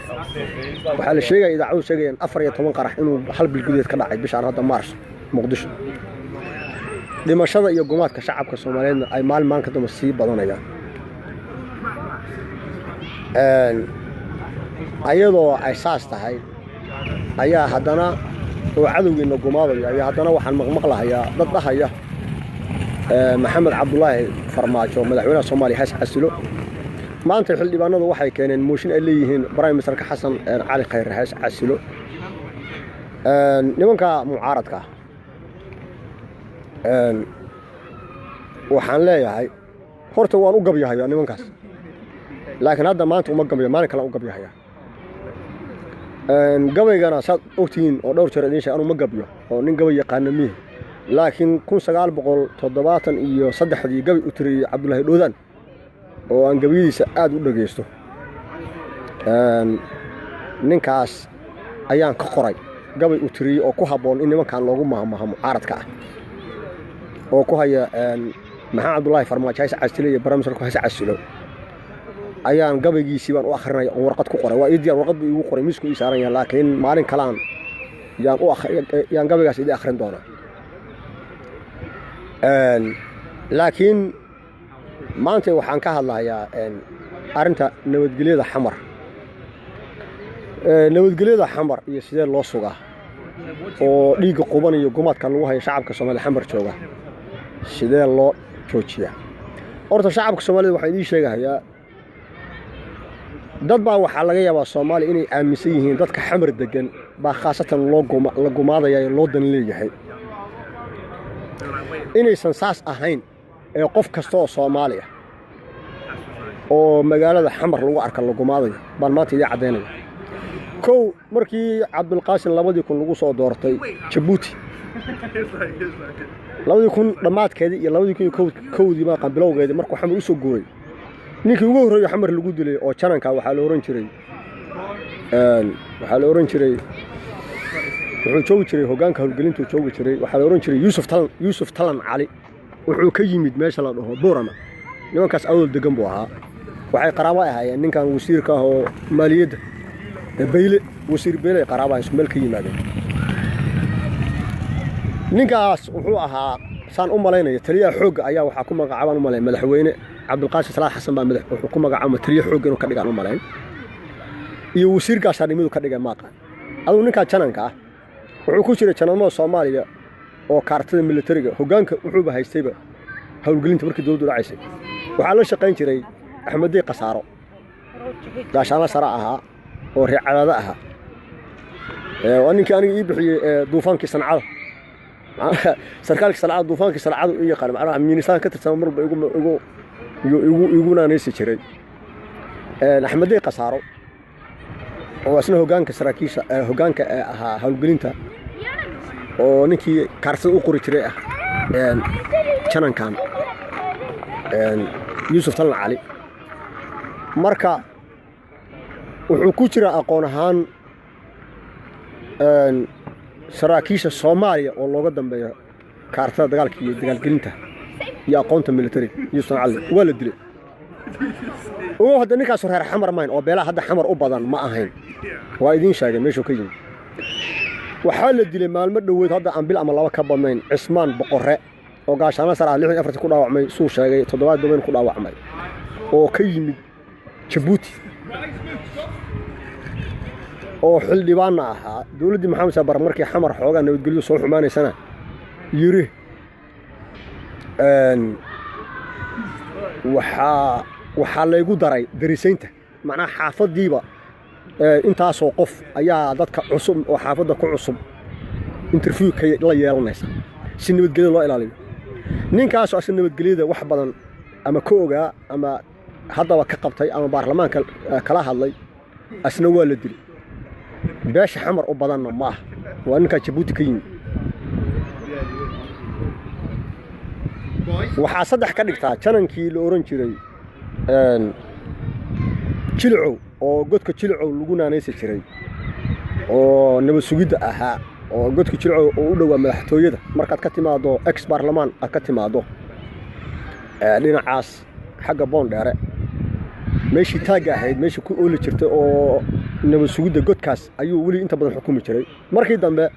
Waxaa la sheegaya, idaacadu sheegayaan, 14 qarax inuu hal bil gudaheed ka dhacay bishaan hadda Maars Muqdisho. Dhimashada iyo gumaadka shacabka Soomaaliyeedna ay maalin maalin ka dambe sii badanayaan. Ayadoo ay saas tahay ayaa haddana oo cadowgiina gumaadaya ayaa haddana waxaan maqmaqlahayaa dad dhahaya Maxamed Cabdulaahi Farmaajo, madaxweynaha Soomaaliya, has casilo. Maanta xildhibaanadu waxay keeneen mooshin ay leeyihiin prime ministerka Xasan Cali Khayre has casilo. Nimanka mucaaradka waxaan leeyahay, horta waan u gabyahayaa nimankaas, laakiin hadda maanta uma gabyo, maalin kale u gabyahayaa. Gabaygana saad ogtihiin oo dhowr jeer idiin sheeg, anu ma gabyo oo nin gabay yaqaana mihi, laakiin 1973-dii gabay u tiriyey Cabdullaahi Dhoodaan oo aan gabayadiisa aad u dhegaysto, ninkaas ayaan ka qoray gabay u tiriyey oo ku habboon in nimankan loogu mahmaho mucaaradka ah oo ku haya Maxamed Cabdullaahi Farmaajo hays casilo iyo baramisarku hays casilo. Ayaan gabaygiisii baan u akhrinaya oon warqad ku qoray. Waa ii diyaar, warqad buu iigu qoray, miisku ii saaran yahay, laakiin maalin kalaan yaan u yaan gabaygaas idii akhrin doonaa. Laakiin maanta waxaan ka hadlayaa arrinta nabadgelyada Xamar. Nabadgelyada Xamar iyo sidee loo sugaa oo dhiigga quban iyo gumaadka lagu hayo shacabka Soomaliya Xamar jooga sidee loo joojiyaa? Horta shacabka Soomaalida waxaan idiin sheegahayaa, dad baa waxaa laga yaabaa Soomaaliya inay aaminsan yihiin dadka Xamar degan baa khaasatan loo la gumaadaya ee loo dan leeyahay. Inaysan saas ahayn ee qof kasta oo Soomaali ah oo magaalada Xamar lagu arka la gumaadayo baan maanta idiin caddaynaya. Kow, markii Cabdulqaasim 2000 lagu soo doortay Jabuuti, 2000 dhammaadkeedii iyo 2001-dii maaqan bilowgeedii, markuu Xamar u soo guuray, ninkii ugu horreeyo Xamar lagu dilay oo jananka waxaa la oran jiray, wuxuu joogi jiray hoggaanka howlgelintuu joogi jiray, waxaa la oran jiray Yuusuf Talan, Yuusuf Talan Cali. Wuxuu ka yimid meesha la dhaho Boorama, nimankaas awdal degan buu ahaa. Waxay qaraabo ahaayeen ninkan wasiirka ah oo maaliyadda, Beyle, wasiir Beyle ay qaraabo ahayen, isku meel ka yimaadeen. Ninkaas wuxuu ahaa, saan u malaynayo, taliyaha xoogga ayaa waxaa ku magacaabaan u malayn madaxweyne Cabdulqaasim Salaad Xasan baa madax wuxuu ku magacaaba taliya xoogga inuu ka dhigaan u malayn, iyo wasiir gaashaanimadu ka dhigay maaqaan. Adugu ninkaa jananka ah wuxuu ku jiray janalmada Soomaaliya oo kaartada militariga hoggaanka wuxuuba haystayba howlgelinta. Markii dowladdu dhacaysay waxaa la shaqayn jiray Axmeddey Khasaaro, gaashaanla sare ahaa oo reer Cadaado ahaa. Waa ninkii aniga ii bixiyey duufaankii Sancada, sarkaalkii Sancada, duufaankii Sancada u yaqaan, macnaha miinisaan ka tirsan marba igu naanaysi jiray. Axmeddey Khasaaro oo isna hoggaanka saraakiisha, hoggaanka ahaa howlgelinta oo ninkii kaarsada u qori jiray ah janankan Yuusuf Talan Cali. Marka wuxuu ku jiraa aqoon ahaan saraakiisha Soomaaliya oo looga dambeeyo kaartada dagaalka iyo dagaalgelinta iyo aqoonta militariga. Yuusuf Talan Cali waa la dilay. Oo hadda ninkaasu reer Xamar mahayn oo beelaha hadda Xamar u badan ma ahayn, waa idiin sheegay meeshuu ka yimid. Waxaa la dilay maalmo dhoweyd, hadda aan bil ama laba ka badnayn, Cismaan Boqorre oo gaashaano sar ah, 64-tii ku dhaawacmay, suu sheegay toddobaad dobayn ku dhaawacmay, oo ka yimid Jabuuti oo xildhibaanna ahaa dowladdii Maxamed Sabar. Markii Xamar xoogaa nabadgelyadu soo xumaanaysana yiri waxaa laygu daray darisaynta, macnaha xaafaddiiba intaasoo qof ayaa dadka cusub oo xaafadda ku cusub interview ka la yeelanaysa si nabadgelyada loo ilaaliyo. Ninkaasoo asna nabadgelyada wax badan ama ka ogaa ama haddaba ka qabtay ama baarlamaanka kala hadlay, asna waa la dilay. Beesha Xamar u badanna ma ah, waa ninkaa Jabuuti ka yimid. Waxaa saddex ka dhigtaa janankii la ohan jiray Jilicow oo godka Jilicow lagu naanaysi jiray oo nabad sugidda ahaa, oo godka Jilicow oo u dhowaa madaxtooyada markaad ka timaado ex baarlamaan aad ka timaado dhinacaas xagga Boondheere, meeshii taagga ahayd, meeshii ku ooli jirtay oo nabad sugidda, godkaas ayuu weli inta badan xukumi jiray. Markii dambe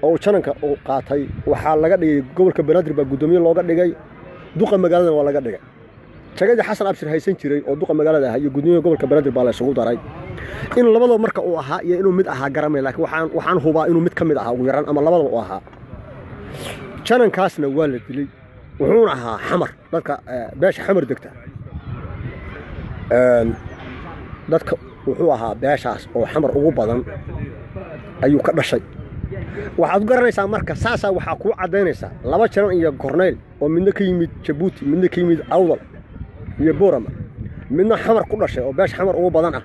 oo jananka uu qaatay waxaa laga dhigay gobolka Banaadir baa guddoomiye looga dhigay, duqa magaaladana waa laga dhigay. Jagadii Xasan Abshir haysan jiray oo duqa magaalada ahaa iyo guddoomiyaha gobolka Banaadir baa la isugu daray. In labadaba marka uu ahaa iyo inuu mid ahaa garamay, laakiin waxaan hubaa inuu mid ka mid ahaa ugu yaraan ama labadaba uu ahaa. Janankaasna waa la dilay, wuxuuna ahaa Xamar, dadka beesha Xamar degta, dadka wuxuu ahaa beeshaas oo Xamar ugu badan ayuu ka dhashay. Waxaad garanaysaa marka saasaa waxaa kuu caddaynaysaa laba janan iyo korneyl oo midna ka yimid Jabuuti, midna ka yimid Awdal iyo Boorama, midna Xamar ku dhashay oo beesha Xamar ugu badan ah.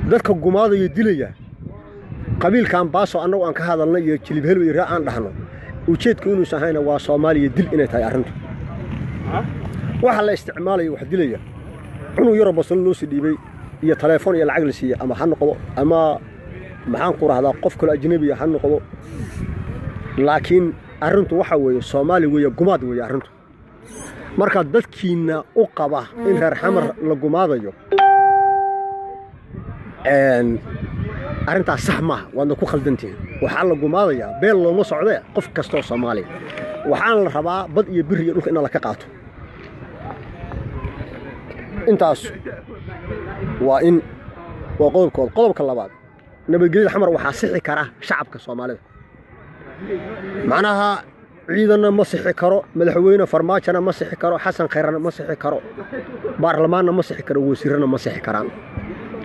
Dadka gumaadaya dilaya qabiilkan Baaso annagu aan ka hadalnay iyo Jilib Helba iyo raa aan dhahno, ujeedku inuusan ahayna waa Soomaaliya dil inay tahay arrintu. Waxa la isticmaalaya wax dilaya cunug yaroo basalo loo sii dhiibay iyo taleefon iyo lacag la siiyey, ama ha noqdo ama maxaan ku rahdaa qof kaloo ajnabiya ha noqdo, laakiin arrintu waxa weeye Soomaali weeye, gumaad weeye arrintu. Marka dadkiina u qaba in reer Xamar la gumaadayo, arrintaas sax maaha, waadna ku khaldantihiin. Waxaa la gumaadayaa beel looma socdee qof kastoo Soomaaliya. Waxaana la rabaa bad iyo biri iyo dhulka in la ka qaato. Intaas waa in waa qodobkood. Qodobka labaad, nabadgelyada Xamar waxaa sixi kara shacabka Soomaalida. Macnaha ciidanna ma sixi karo, madaxweyne Farmaajona ma sixi karo, Xasan Khayrana ma sixi karo, baarlamaanna ma sixi karo, wasiirana ma sixi karaan.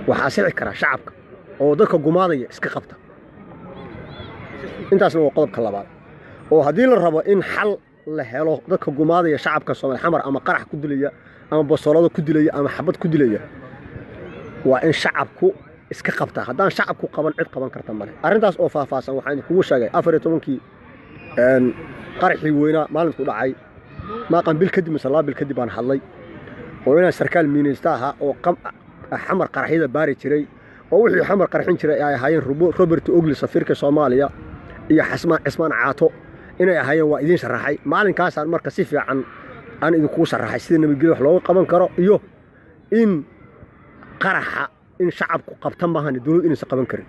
Waxaa sixi kara shacabka oo dadka gumaadaya iska qabta. Intaasna waa qodobka labaad. Oo haddii la rabo in xal la helo dadka gumaadaya shacabka Soomaali Xamar, ama qarax ku dilaya ama basolado ku dilaya ama xabad ku dilaya, waa in shacabku iska qabtaa. Haddaan shacabku qaban, cid qaban karta male. Arrintaas oo faahfaahsan waxaan idinkugu sheegay 14-kii qaraxii weynaa maalinku dhacay, maaqan bil kadib mise 2 bil kadib baan hadlay, oo inaan sarkaal miinaysta ahaa oo Xamar qaraxyada baari jiray, oo wixii Xamar qarxin jiray ay ahaayeen Robert Ogli safiirka Soomaaliya iyo Cismaan Caato inay ahaayeen, waa idiin sharaxay. Maalinkaasaan marka si fiican aan idinkugu sharaxay sida nabadgelyo wax looga qaban karo iyo in qaraxa in shacabku qabta maahan dowlad inaysan qaban karin.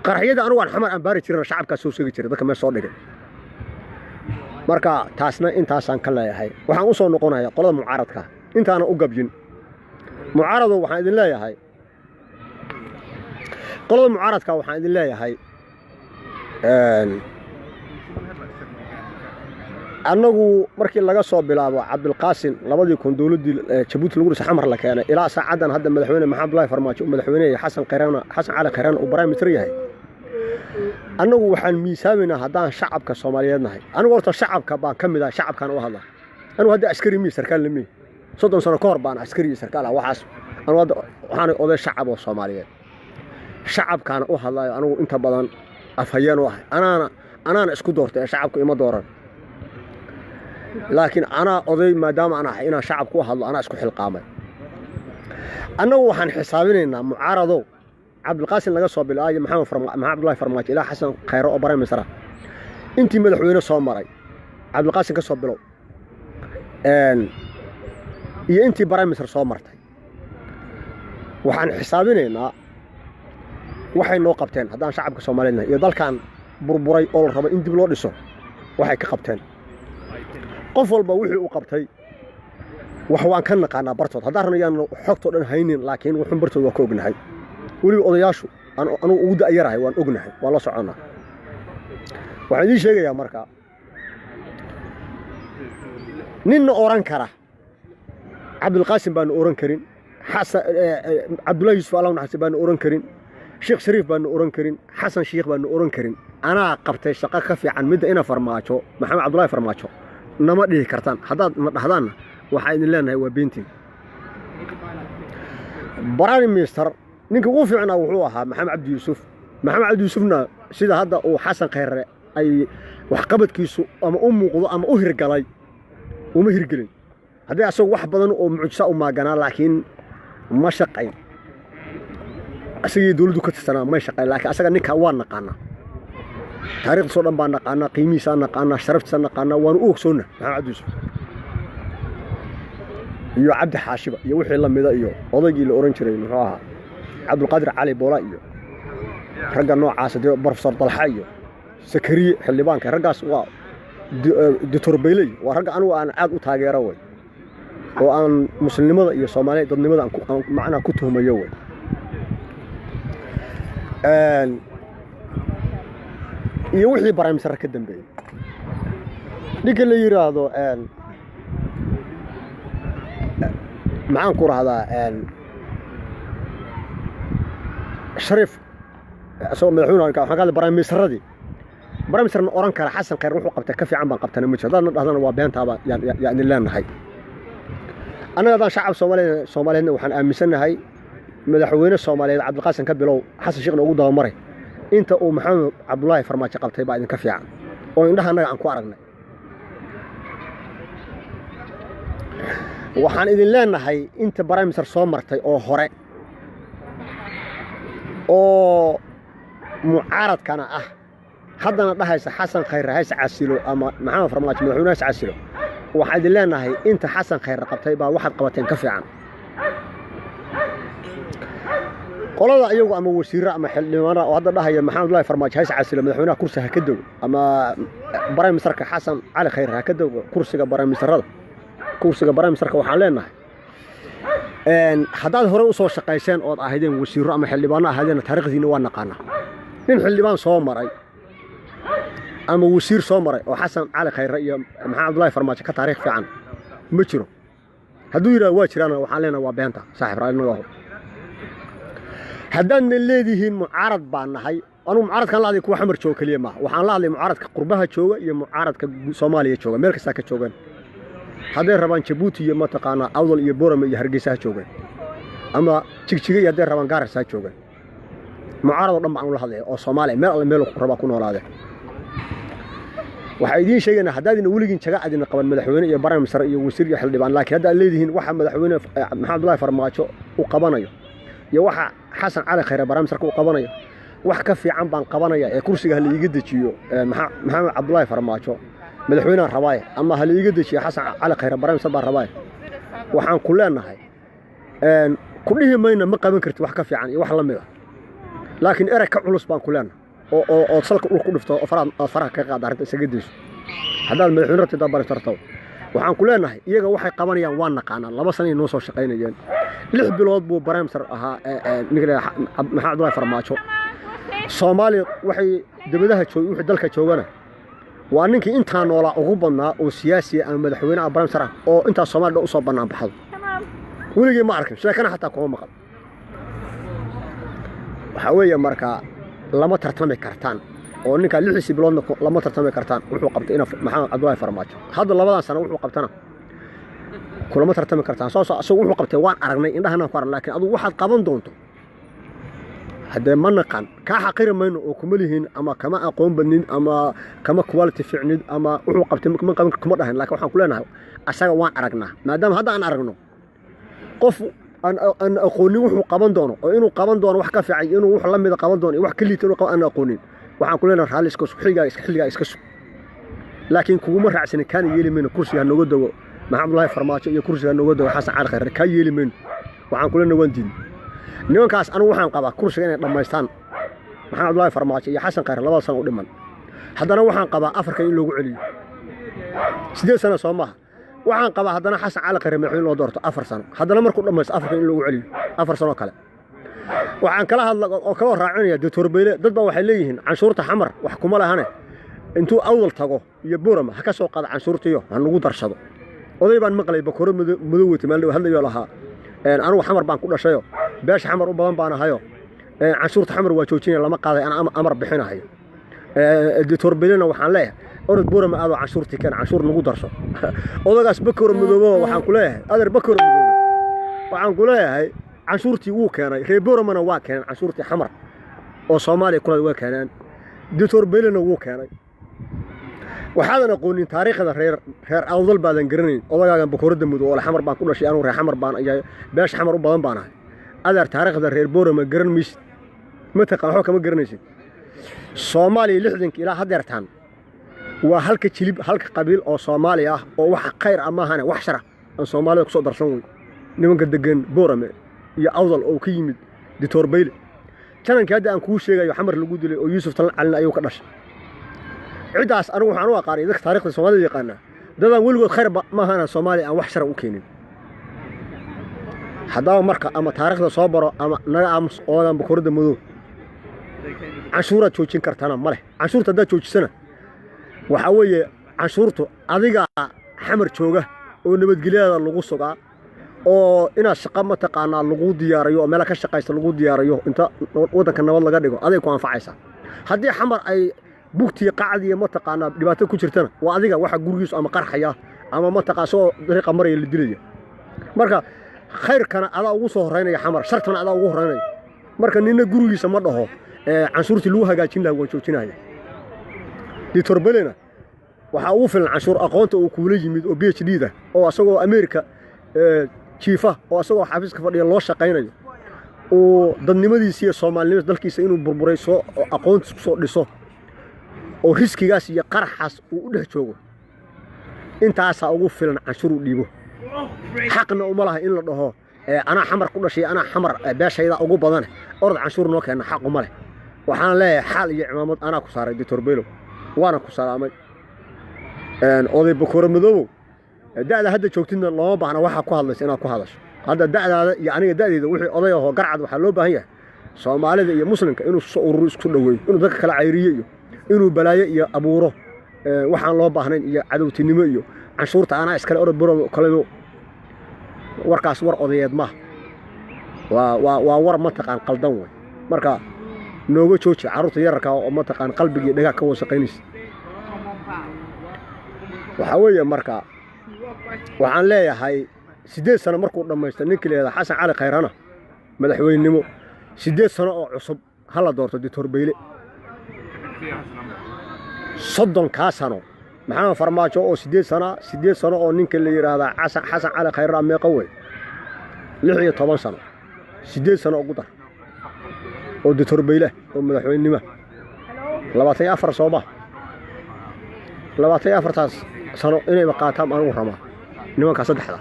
Qaraxyada anigu aan Xamar aan baari jirana shacabkaas soo sheegi jiray dadka meel soo dhigay. Marka taasna intaasaan ka leeyahay. Waxaan u soo noqonayaa qolada mucaaradka, intaana u gabyin mucaarado. Waxaan idin leeyahay qolada mucaaradka, waxaan idin leeyahay annagu markii laga soo bilaabo Cabdilqaasim 2000 dowladdii Jabuuti lagu dhisay Xamar la keenay ilaa saacaddan hadda madaxweyne Maxamed Abdullaahi Farmaajo uu madaxweyne yahay, Xasan Khayrana, Xasan Cali Khayrana uu prime minister yahay, annagu waxaan miisaamaynaa haddaan shacabka Soomaaliyeed nahay. Anigu horta shacabka baan ka mid ah, shacabkaan u hadlaa. Anigu hadda askari miyi, sarkaal lamiyi, 30 sano ka hor baan askari iyo sarkaal ah. Waxaas anigu hadda waxaan oday shacab oo Soomaaliyeed, shacabkaana u hadlayo. Anigu inta badan afhayeen u ahay, anaana isku doortay ee shacabku ima dooran, laakiin anaa oday maadaama aan ahay inaan shacabku u hadlo anaa isku xilqaamay. Annagu waxaan xisaabinaynaa mucaaradow Cabdilqaasim laga soo bilaayo Maxamed Cabdullaahi Farmaajo ilaa Xasan Khayro oo prime minister ah, intii madaxweyne soo maray Cabdilqaasim ka soo bilow iyo intii prime minister soo martay, waxaan xisaabinaynaa waxay noo qabteen haddaan shacabka Soomaaliyeed nahay iyo dalkan burburay oo la rabo in dib loo dhiso waxay ka qabteen. Qof walba wixii uu qabtay wax waan ka naqaanaa bartood. Haddaan rabno yaan xogtoo dhan haynin, laakiin wuxuun bartood waa ka ognahay. Weliba odayaashu anugu ugu da'yarahay waan ognahay, waan la soconnaa. Waxaan idiin sheegayaa marka ninna oran kara Cabdilqaasim baanu oran karin, Xasan Cabdullahi Yuusuf Allah naxariisto baanu oran karin, Sheekh Shariif baanu oran karin, Xasan Sheekh baanu oran karin, anaa qabtay shaqo ka fiican midda ina Farmaajo, Maxamed Cabdullaahi Farmaajo, nama dhihi kartaan. Haddaad na dhahdaanna waxaa idin leenahay waa beentiin. Prime minister ninka ugu fiicnaa wuxuu ahaa Maxamed Cabdi Yuusuf. Maxamed Cabdi Yuusufna sida hadda uu Xasan Khayre ay waxqabadkiisu ama u muuqdo ama u hirgalay uma hirgelin. Haddii asagu wax badan oo mucjisa u maaganaa, laakiin ma shaqayn. Asagii dowladdu ka tirsanaa may shaqayn, laakiin asaga ninkaa waa naqaanaa, taariikhdiisoo dhan baa naqaanaa, qiimihiisaa naqaanaa, sharaftiisaa naqaanaa, waanu u ogsoonna. Maxamed Cabdi Yuusuf iyo Cabdi Xaashiba iyo wixii la mida iyo odaygii la oran jiray muxuu ahaa Cabdulqaadir Cali Boola iyo ragga noocaasa, dee Professor Dalxa iyo Sakariye xildhibaanka, raggaas waa Doctor Bayley, waa ragga anigu aan aad u taageero wey, oo aan muslimnimada iyo Soomaaliya dadnimada aan macnaha ku tuhmayo wey. Iyo wixii baraymisare ka dambeeyey, ninka la yidhaahdo maxaan ku rahdaa, Shariif, isagoo madaxweyne, waxaan ka hadlay baraymisaradii. Baraymisarna oran kara Xasan Khayr wuxuu qabtay ka fiican baan qabtana ma jiro. Haddaadna dhahdana waa beentaaba yaa idin leenahay. Annaga haddaan shacab Soomaaliyeed Soomaaliyeedna waxaan aaminsannahay madaxweyne Soomaaliyeed Cabdiqaasim ka bilow, Xasan Sheekhna ugu dabamaray, inta uu Maxamed Cabdulaahi Farmaajo qabtay baa idinka fiican oo indhaha annaga aan ku aragnay. Waxaan idin leenahay inta baraymisar soo martay oo hore oo mucaaradkana ah, haddana dhahaysa Xasan Khayre hays casilo ama Maxamed Farmaajo madaxweyne hays casilo, waxaan idin leenahay inta Xasan Khayre qabtay baa waxaad qabateen ka fiican. Qolada iyagu ama wasiirro ama xildhibaana oo hadda dhahaya Maxamed Abdullaahi Farmaajo hays casilo, madaxweynaha kursi ha ka dego, ama baraymisarka Xasan Cali Khayre ha ka dego kursiga baraymisarada, kursiga baraymisarka, waxaan leenahay haddaad hore usoo shaqayseen ood ahaydeen wasiirro ama xildhibaano ahaydeen, taariikhdiina waa naqaanaa. Nin xildhibaan soo maray ama wasiir soo maray oo Xasan Cali Khayre iyo Maxamed Abdullaahi Farmaajo ka taariikh fiican ma jiro. Hadduu yidhahdo waa jiraana, waxaan leenahay waa beenta saaxib, raalli naga. Haddaadna leedihiin mucaarad baan nahay, anugu mucaaradkaan la hadlay kuwa Xamar jooga keliya maaha, waxaan la hadlay mucaaradka qurbaha jooga iyo mucaaradka Soomaaliya jooga, meel kastaa ka joogaan, hadday rabaan Jabuuti iyo mataqaanaa Awdal iyo Borame iyo Hargeysa ha joogaan, ama Jigjiga iyo hadday rabaan Gaaras ha joogaan. Mucaarad oo dhan baan ula hadlaya oo Soomaaliya meel alle meel rabaa ku noolaadeen. Waxaa idiin sheegaynaa haddaadina weligiin jaga adina qaban madaxweyne iyo baraymisar iyo wasiir iyo xildhibaan, laakiin hadda aad leedihiin waxa madaxweyne Maxamed Abdullaahi Farmaajo u qabanayo iyo waxa Xasan Cali Khayre baraymisarka u qabanayo wax ka fiican baan qabanaya, ee kursiga ha la iiga dejiyo Maxamed Cabdullaahi Farmaajo, madaxweynehan rabaaye, ama ha la iiga dejiyo Xasan Cali Khayre, baraymisar baan rabaaye, waxaan ku leenahay ku dhihi mayna ma qaban karti wax ka fiican iyo wax la mid ah, laakiin erey ka culus baan ku leenahay oo ood salka dhul ku dhifto oo aad faraha kaga qaada arrinta isaga dayso. Haddaad madaxweyne rabtid, haddaad baraymisar rabto, waxaan ku leenahay iyaga waxay qabanayaan waan naqaanaa. 2 sanay noo soo shaqaynayeen, 6 bilood buu baraymisar ahaa ninka la yidhaahdo Maxamed Cabdullaahi Farmaajo. Soomaaliya waxay dibadaha joogay, wixii dalka joogana waa ninkii intaa noolaa ugu badnaa oo siyaasiya ama madaxweyne ah baraymisar ah oo intaa Soomaaliya dhan usoo bannaan baxdo weligii ma arkin, sheekana xataa kuma maqal. Waxaa weeye marka lama tartami kartaan oo ninkaa 6diisii biloodna lama tartami kartaan wuxuu qabtay ina Maxamed Cabdullaahi Farmaajo. Hadda labadan sano wuxuu qabtana kulama tartami kartaan. Soo asagu wuxuu qabtay waan aragnay, indhahanaan ku aragnay, laakiin adugu waxaad qaban doonto haddee ma naqaan. Kaa xaqiri mayno oo kuma lihiin ama kama aqoon badnin ama kama quality fiicnid ama wuxuu qabtay ma qaban kuma dhahayn, laakiin waxaan ku leenahay asaga waan aragnaa. Maadaama hadda aan aragno, qof aan aqoonin wuxuu qaban doono oo inuu qaban doono wax ka fiican, inuu wax la mida qaban doono iyo wax ka liita inuu qaban aan aqoonin, waxaan ku leenahay raalli iska sug, xilligaa iska sug, laakiin kuguma raacsanin, kaana yeeli mayno kursiga ha nooga dogo Maxamed Abdullaahi Farmaajo iyo kursiga ha nooga dogo Xasan Cali Khayre, kaa yeeli mayno. Waxaan ku leenahay waan diidnay nimankaas. Anigu waxaan qabaa kursiga inay dhammaystaan Maxamed Abdullaahi Farmaajo iyo Xasan Khayre 2da sano u dhiman. Haddana waxaan qabaa afarkan in loogu celiyo, 8 sano soo maaha. Waxaan qabaa haddana Xasan Cali Khayre madaxweyne loo doorto 4 sano, haddana markuu dhammaysto afarkan in loogu celiyo 4 sano kale. Waxaan kala hadla oo kaloo raacinaya Doctor Beyle. Dad baa waxay leeyihiin canshuurta Xamar wax kuma lahane, intuu Awdal tago iyo Borama ha ka soo qaado canshuurtiyo ha nagu darsado. Oday baan maqlay bakoro madow wata maalin hadlayo lahaa anigu Xamar baan ku dhashayo, beesha Xamar u badan baan ahayo, canshuurta Xamar waa joojinaya, lama qaaday, aan amar bixinahayo. Doctor Beylena waxaan leeyahay orod Borama aadoo canshuurtii keen, canshuur nagu darso. Odagaas bakoro madoobo waxaan ku leeyahay, adeer bakoro madoobe, waxaan ku leeyahay canshuurtii wuu keenay, reer Boramana waa keeneen canshuurtii Xamar oo Soomaaliya kula waa keeneen, Doctor Beylena wuu keenay. Waxaadan aqoonin taariikhda reer Awdal baadan garanayn. Odagaagan bakoorada madow oo le Xamar baan ku dhashay, anugu reer Xamar baan ayaa, beesha Xamar u badan baan ahay, adeer taariikhda reer Borama garan maysid, ma taqaan, waxba kama garanaysid. Soomaaliya 60-ka ilaa haddeertaan waa halka jilib, halka qabiil oo Soomaali ah oo wax khayr ah maahane wax shara aan Soomaalida kusoo darsan wey nimanka degan Borame iyo Awdal oo ka yimid Doctor Bayle. Janankii hadda aan kuu sheegayo Xamar lagu dilay oo Yuusuf Talan Calin ayuu ka dhashay. Ciddaas anigu waxaan u aqaanay dadka taariikhda Soomaalida yaqaanaa dadaan weligood khayr maahana Soomaaliya aan wax shara u keenin. Haddaba marka ama taariikhda soo baro ama naga aamus oodan bakoorada madow. Canshuuraad joojin kartana ma leh. Canshuurta haddaad joojisana waxaa weeye canshuurtu adigaa Xamar jooga oo nabadgelyada lagu sugaa oo inaad shaqo mataqaanaa lagu diyaariyo oo meela ka shaqaysta lagu diyaariyo inta waddanka nabad laga dhigo aday ku anfacaysaa. Haddii Xamar ay bugtiyo qacdiyo mataqaanaa dhibaato ku jirtana waa adiga waxa gurigiisu ama qarxaya ama mataqaa soo dariiqa maraya la dilaya. Marka khayrkana adaa ugu soo horreynaya Xamar, shartana adaa ugu horreynaya. Marka nina gurigiisa ma dhaho canshuurtii lagu hagaajin lahaa waan joojinaya. Doctor Belena waxaa ugu filan canshuur aqoonta uu kuula yimid oo PhD da oo asagoo Ameerika jiifa oo asagoo xafiiska fadhiya loo shaqaynayo uu dadnimadiisa iyo Soomaalinimadiisa dalkiisa inuu burburay soo aqoontiis ku soo dhiso oo riskigaas iyo qaraxaas uu u dhex joogo. Intaasaa ugu filan canshuur uu dhiibo. Xaqna uma laha in la dhaho anaa Xamar ku dhashay, anaa Xamar beeshayda ugu badan, orod canshuur noo keena, xaq uma leh. Waxaan leeyahay xaal iyo cimaamad anaa ku saaray Doctor Beylow, waana ku salaamay. Oday Bakoore Madoobow, da'da hadda joogtidna looma baahna waxaa ku hadlaysa inaad ku hadasho. Hadda da'daada iyo aniga da'deyda wixii oday ahoo garcad waxaa loo baahan yahay Soomaalida iyo muslimka inuu soo ururo, isku dhoweeyo, inuu dadka kala cayriyo iyo inuu balaayo iyo abuuro waxaan loo baahnayn iyo cadowtinimo iyo canshuurta anaa iskale orod buro kale. Warkaas war odayeed maaha, waa war mataqaan qaldan wey. Marka nooga jooji carruurta yararka oo mataqaan qalbigii dhagaa ka wasaqaynaysa. Waxaa weeye marka waxaan leeyahay 8 sano markuu dhammaysta ninkii la yidhahda Xasan Cali Khayrana madaxweynenimo, 8 sano oo cusub ha la doorto Doctor Beyle. 30-kaa sano Maxamed Farmaajo oo 8 sana, 8 sano oo ninka la yidhaahdaa Xasan Cali Khayra meeqa wey? 16 sano. 8 sano ugu dar oo Doctor Beyle oo madaxweynenimo 24 sooma 24-taas sano inayba qaataan anigu rabaa nimankaa saddexda.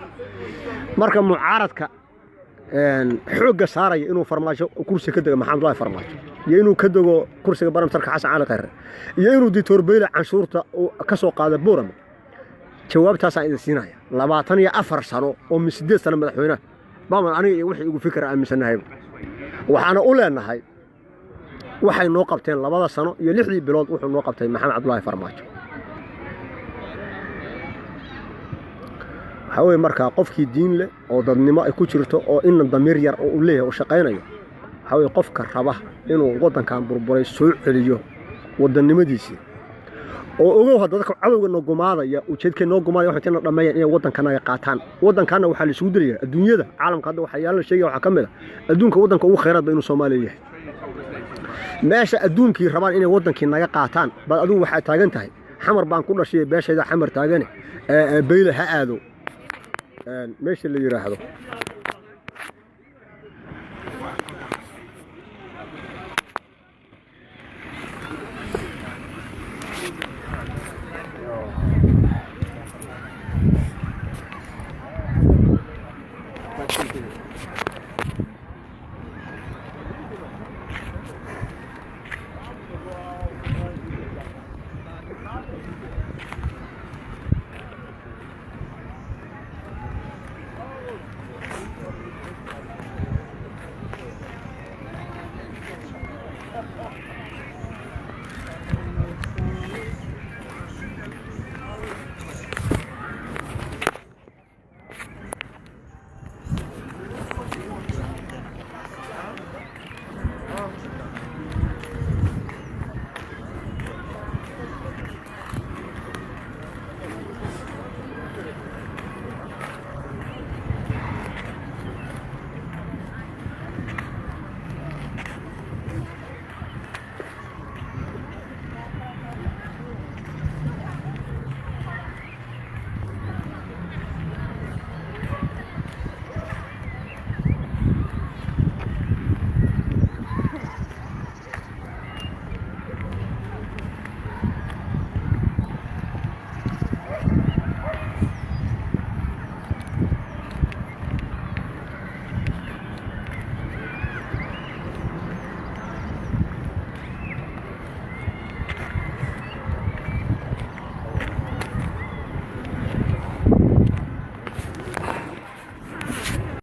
Marka mucaaradka xoogga saaraya inuu Farmaajo kursi ka dego Maxamed Abdullaahi Farmaajo iyo inuu ka dego kursiga baramtarka Xasan Cali Khayre iyo inuu Doctor Beyle canshuurta ka soo qaado Boorama, jawaabtaasaan idin siinaya. 24 sano oo min 8 sano madaxweynaha baaman aniga iyo wixii igu fikra aaminsannahayba. Waxaana u leenahay waxay noo qabteen 2-da sano iyo 6-dii bilood wuxuu noo qabtay Maxamed Cabdullaahi Farmaajo. Waxaa weeye markaa qofkii diin leh oo dadnimo ay ku jirto oo ina damiir yar oo uu leeyahay uu shaqaynayo, waxaa weeye qofka raba inuu waddankan burburay soo celiyo wadannimadiisii oo ogow hadda dadka cadowga noo gumaadaya ujeedkay noo gumaadaya waxay tina dhammeeyaan inay waddankanaga qaataan. Waddankaana waxaa la isugu dilaya adduunyada caalamka. Hadda waxyaala la sheegaya waxaa ka mid ah adduunka waddanka ugu khayraad ba inuu Soomaaliya yahay. Meesha adduunkii rabaan inay waddankii naga qaataan baad adigu waxaa taagan tahay Xamar baan ku dhashay beeshayda Xamar taagane Beyle ha aado meesha la yidhaahdo